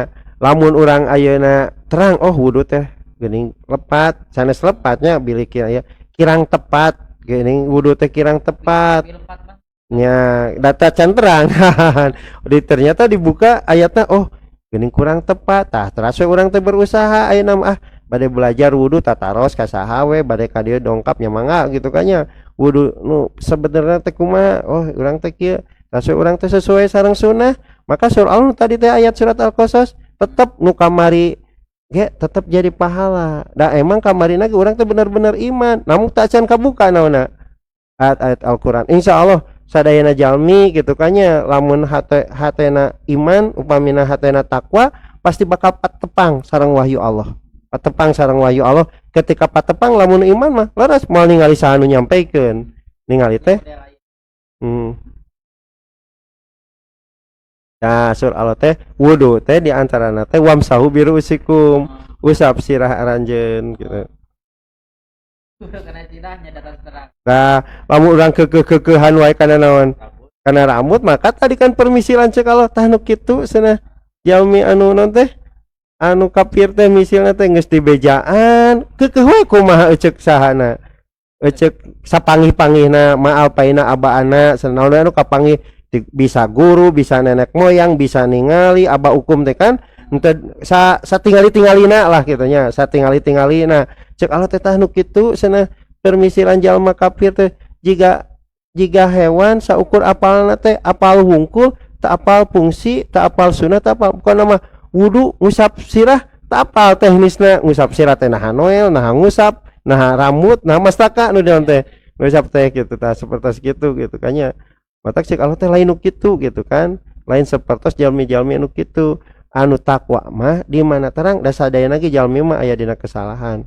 lamun urang ayeuna terang, oh, wudu teh geuning lepat, sanes lepatnya, bilih aya kirang tepat geuning, wudu teh kirang tepat. Tapi lepat mah. Nya, data can terang di, ternyata dibuka ayatnya, oh, geuning kurang tepat. Tah, teras we urang teh berusaha ayeuna mah, ah, bade belajar wudu, tataros ka saha we, bade ka dieu dongkap nya mangga gitu kan nya. Wudu nu sebenarnya teh kumaha? Oh, urang teh kieu. Teras we urang teh sesuai sareng sunnah, maka surah Allah tadi teh, ayat surat Al-Qasas, tetep nu kamari ge tetep jadi pahala. Da emang kamarina ge urang teh bener-bener iman, namun tak can kabuka naonna, ayat-ayat Al-Qur'an. Insyaallah sadayana jalmi gitu kan nya, lamun hate hatena iman, upamina hatena takwa, pasti bakal patepang sareng wahyu Allah, patepang sareng wahyu Allah. Ketika patepang, lamun iman mah leres, moal ningali saha nu nyampaikeun, ningali teh Model aya. Nah, surah Allah teh wudu teh di antarana teh wamsahu biruusikum, usap sirah aranjeun gitu. Karena sirahnya datang terang. Nah, lamun urang kekeh-kekehan wae kana naon? Rambut. Kana rambut, maka tadi kan permisi lanceuk Allah, tah nu kitu cenah jalmi anu naon teh? Anu kafir teh misilna teh geus dibejaan, keukeuh we kumaha eceuk sahana? Eceuk sapanggih-panggihna, maal paina abaana cenah, naon anu kapanggih, bisa guru, bisa nenek moyang, bisa ningali aba hukum teh kan henteu sa satingali-tingalina lah kitu nya, satingali-tingalina. Cek Allah teh, tah nu kitu cenah permisilan jalma kafir teh jiga jiga hewan, saukur apalna teh apal hungkul, tak apal fungsi, tak apal sunnah, tak apal. Bukan nama wudu ngusap sirah tak apal teknisna, ngusap sirah teh naha noel, naha ngusap, naha rambut, naha mastaka nu daun teh ngusap teh gitu. Tah, seperti gitu gitu kan nya. Matak cek Allah teh lain nu kitu gitu kan, lain sepertos jalmi-jalmi anu kitu. Anu takwa mah di mana terang, da sadayana ge jalmi mah aya dina kesalahan.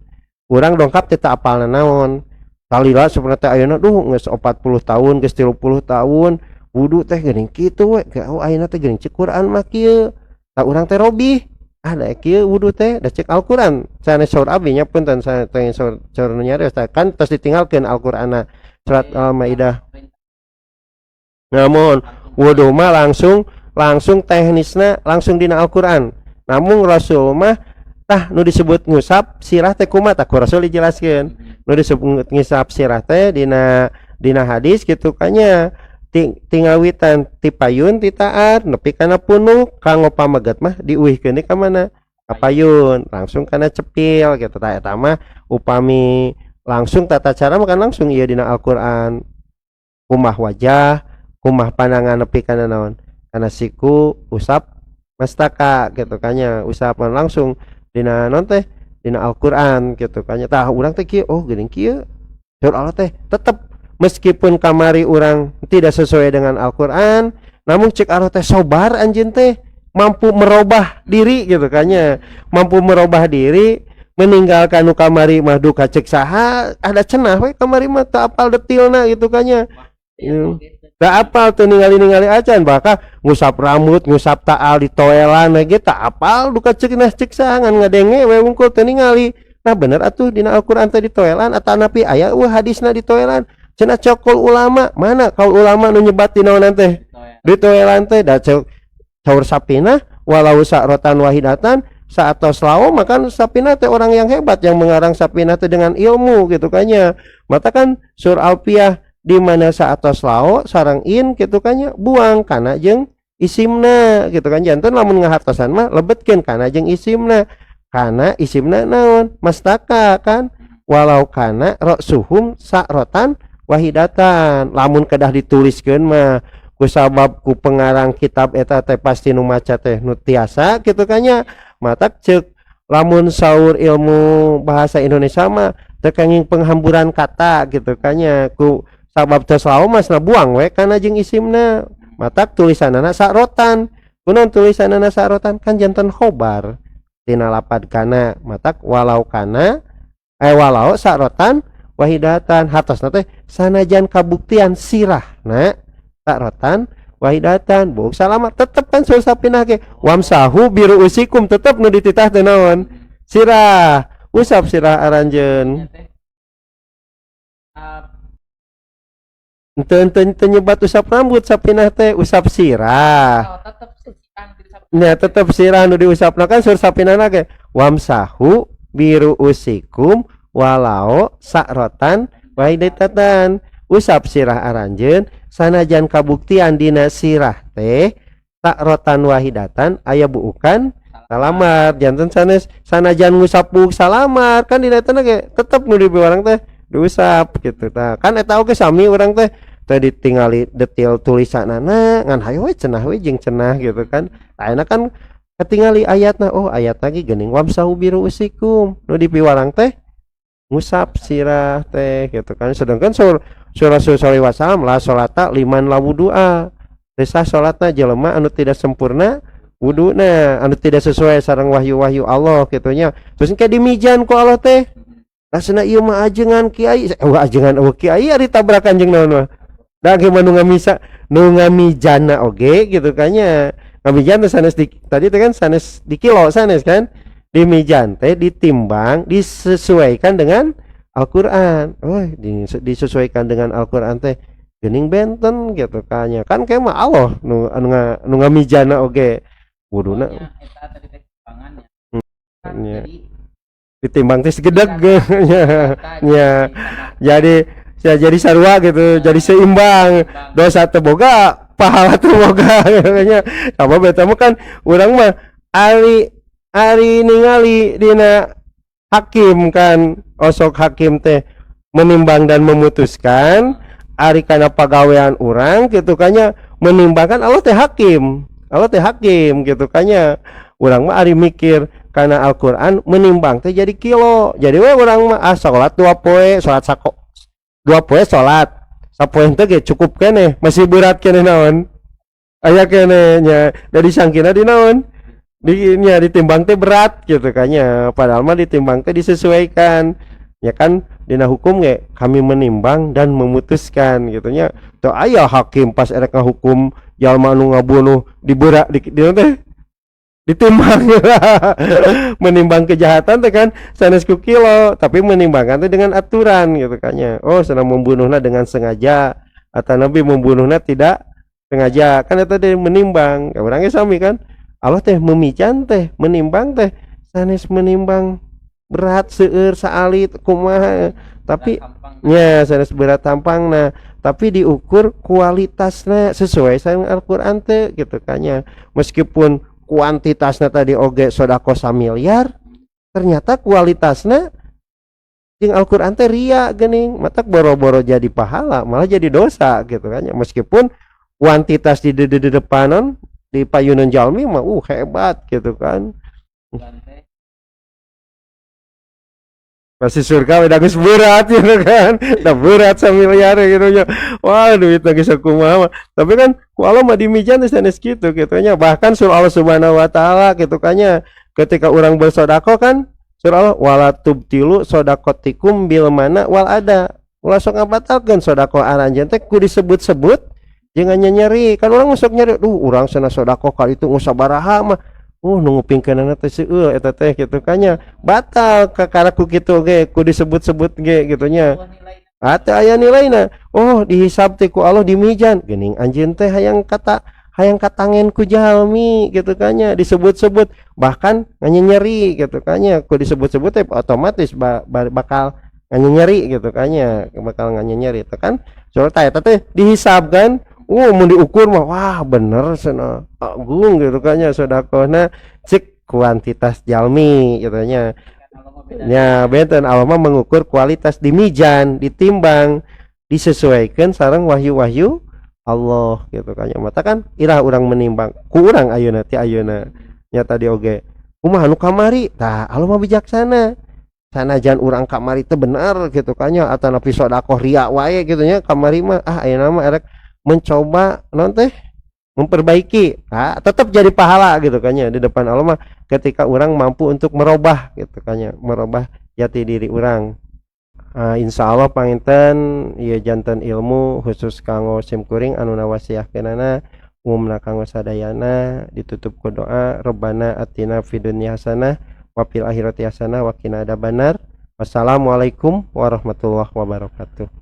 Urang dongkap teh teu apal naon talila sebenarnya teh. Ayeuna duh geus 40 tahun, geus 30 tahun wudu teh geuning kitu we. Oh, ayeuna teh geuning cek Quran mah kieu. Tah, urang teh robih, ah, da kieu wudu teh, da cek Al-Qur'an sanes saur abi nya, punten, sanes teh saur saur nu nyarios. Tah, kan tos ditinggalkeun Al-Qur'anna, surat Al-Maidah. Namun wudu mah langsung langsung teknisna langsung dina Al-Qur'an. Namun Rasul mah, tah, nu disebut ngusap sirah teh kumaha, tah, ku Rasul dijelaskeun. Nu disebut ngusap sirah teh dina dina hadis gitu kan nya, tingawitan ti payun ti taar nepi kana punuk. Kanggo pameget mah diuihkeun ka mana, ka payun, langsung kana cepil gitu. Tah, eta mah upami langsung tata cara mah kan langsung ieu dina Al-Qur'an, kumah wajah, kumah pandangan, nepi kana naon, kana siku, usap mastaka gitu kan nya. Usapan langsung dina naon teh, dina Al-Qur'an gitu kan nya. Tah, urang teh kieu, oh, geuning kieu. Saur Allah teh tetep meskipun kamari urang tidak sesuai dengan Al-Qur'an, namun cek Allah teh sobar anjeun teh mampu merubah diri gitu kan nya, mampu merubah diri, meninggalkan nu kamari mah. Duka cek saha ada cenah we kamari mah teu apal detilna gitu kan nya. Teu apal, teu ningali-ningali acan, bahkan ngusap rambut, ngusap taal di toelan ge teu apal. Duka cek nah cek saha, ngan ngadenge we wungkul, teu ningali. Nah, bener atuh dina Al-Qur'an teh ditoelan atanapi aya eueuh hadisna ditoelan cenah? Cokol ulama mana, kaul ulama nu nyebat di naonan teh, ditoelan teh? Da cek Saur Sapinah walau sa'rotan wahidatan saatos lao, maka Sapinah teh orang yang hebat yang mengarang Sapinah teh dengan ilmu gitu kan nya. Mata kan sur Alfiah di mana saatos lao sareng in gitu kan nya, buang kana jeung isimna gitu kan. Janten lamun ngahartosan mah lebetkeun kana jeung isimna. Kana isimna naon? Mastaka kan, walau kana ra'suhum sa'rotan wahidatan. Lamun kedah dituliskeun mah kusabab ku pengarang kitab eta teh pasti nu maca teh nu tiasa gitu kan nya. Matak cek lamun saur ilmu bahasa Indonesia mah teu kenging penghamburan kata gitu kan nya. Ku sabab teu lao mas buang we kana jeung isimna. Matak tulisanana sa'rotan. Kunaon tulisanana sa'rotan? Kan janten khobar tina lapad kana. Matak walau kana walau sa'rotan wahidatan, hartosna teh sanajan kabuktian sirahna sa'rotan wahidatan buuk salama tetep kan. Saur Sapinah ge wamsahu biruusikum, tetep nu dititah teh naon? Sirah. Usap sirah aranjeun. Nya teh Ente ente nyebat usap rambut. Sapinah teh usap sirah. Oh, tetep sirah diusap. Nya, tetep sirah nu diusapna kan. Saur Sapinah ge wamsahu biruusikum walau sa'rotan wahidatan, usap sirah aranjeun sanajan kabuktian dina sirah teh sa'rotan wahidatan aya buukan salamar. Janten sanes sanajan ngusap buuk salamar kan dina eta ge tetep nu dipiwarang teh diusap gitu. Tah kan eta oge sami, urang teh teh ditingali detail tulisanana ngan hayo we cenah we jeung cenah gitu kan. Tah ayeuna kan ketingali ayatna, oh ayat lagi geuning wamsahu biruusikum, nu dipiwarang teh ngusap sirah teh gitu kan. Sedangkan sur surah Rasul sallallahu alaihi wasallam la sholata liman la wudu'a, teu sah salatna jelema anu tidak sempurna wuduna, anu tidak sesuai sareng wahyu-wahyu Allah gitu nya. Terus kayak dimijan ku Allah teh, rasana ieu mah ajengan kiai, wah ajengan euweuh kiai ari tabrakan jeung naon mah da ge mah nu ngamisa nu ngamijana oge gitu kan nya. Ngamijan teh sanes di, tadi teh kan sanes di kilo, sanes kan dimijan teh ditimbang disesuaikan dengan Al-Qur'an. Oh, disesuaikan dengan Al-Qur'an teh geuning benten gitu kan nya. Kan kayak mah Allah nu anu nu ngamijana oge wuduna. Pokoknya eta tadi teh timbangannya. Kan jadi ditimbang teh segedeg nya. Eta Nya. jadi sama. Jadi ya jadi sarua gitu, jadi seimbang. Seimbang. Dosa teu boga, pahala teu boga nya. Sabab eta mah kan urang mah ari ari ningali dina hakim kan osok hakim teh menimbang dan memutuskan. Ari kana pagawean urang gitu kan nya, menimbang kan Allah teh hakim, Allah teh hakim gitu kan nya. Urang mah ari mikir karena Al-Qur'an menimbang teh jadi kilo, jadi we urang mah ah salat 2 poe, salat sako 2 poe, salat sapoe teh ge cukup keneh, masih berat keneh, naon aya keneh nya. Dari sangkina di naon di nya ditimbang teh berat gitu kan nya. Padahal mah ditimbang teh disesuaikan ya kan. Dina hukum ge kami menimbang dan memutuskan gitu nya. Teu aya hakim pas erek ngahukum jalma anu ngabunuh diberak di teh ditimbang. Menimbang kejahatan teh kan sanes ku kilo, tapi menimbangkan teh dengan aturan gitu kan nya. Oh, senang membunuhna dengan sengaja atau nabi membunuhna tidak sengaja kan, eta teh menimbang. Ya, urang ge sami kan, Allah teh memijan teh menimbang teh sanes menimbang berat seueur saalit kumaha, tapi Berat hampang. Nya sanes berat hampang. Nah, tapi diukur kualitasnya sesuai sama Al-Qur'an teh gitu kan nya. Meskipun kuantitasnya tadi oge sodako samiliar, ternyata kualitasnya jeung Al-Qur'an teh ria geuning, matak boro-boro jadi pahala malah jadi dosa gitu kan ya. Meskipun kuantitas di depanan di payunan jalmi mah hebat gitu kan. Bukan teh. Pasti surga udah geus berat gitu kan, udah berat samiliar gitu nya. Wah, duit lagi sakumaha mah. Tapi kan ku Allah mah dimijan teh sanes kitu gitu nya. Bahkan surah Allah Subhanahu wa taala gitu kan nya, ketika orang bersedekah kan surah Allah wala tubtilu shodaqotikum bil manni wal adza, ulah sok ngabatalkeun sedekah aranjeun teh ku disebut-sebut jangan nyeri. Kan orang masuk nyeri, duh urang cenah sedekah kali itu ngusabaraha mah nu ngupingkeunana teh seueur eta teh gitu kan nya. Batal kakara ku kitu ge, ku disebut-sebut ge gitu nya. Euweuh nilai. Ate aya nilaina. Oh, dihisab teh ku Allah dimijan geuning anjeun teh hayang kata Hayang katangen ku jalmi gitu kan nya, disebut-sebut, bahkan nyeri gitu kan nya. Ku disebut-sebut teh otomatis bakal nyeri gitu kan nya, bakal nyeri itu kan. Soalnya eta teh dihisab kan. Mun diukur mah, wah, bener cenah, agung gitu kan nya sedekahna, cek kuantitas jalmi gitu nya. Ya benten, Allah mah mengukur kualitas di mizan, ditimbang, disesuaikan sareng wahyu-wahyu Allah gitu kan ya. Mata kan irah urang menimbang ku urang ayeuna ti ayeuna nya. Tadi oge kumaha nu kamari. Tah, Allah mah bijaksana. Sanajan urang kamari teh bener gitu kan ya, atanapi sedekah ria wae gitu nya kamari mah, ah, ayeuna mah erek mencoba non teh memperbaiki. Nah, tetap jadi pahala gitu kan ya di depan Allah mah ketika orang mampu untuk merubah gitu kan ya, merubah jati diri orang. Insya Allah panginten ieu janten ilmu khusus kanggo sim kuring anu nawasiahkeunana, umumna kanggo sadayana. Ditutup ku doa, Robbana atina fid dunya hasanah wa fil akhirati hasanah wa qina adzabannar. Wassalamualaikum warahmatullahi wabarakatuh.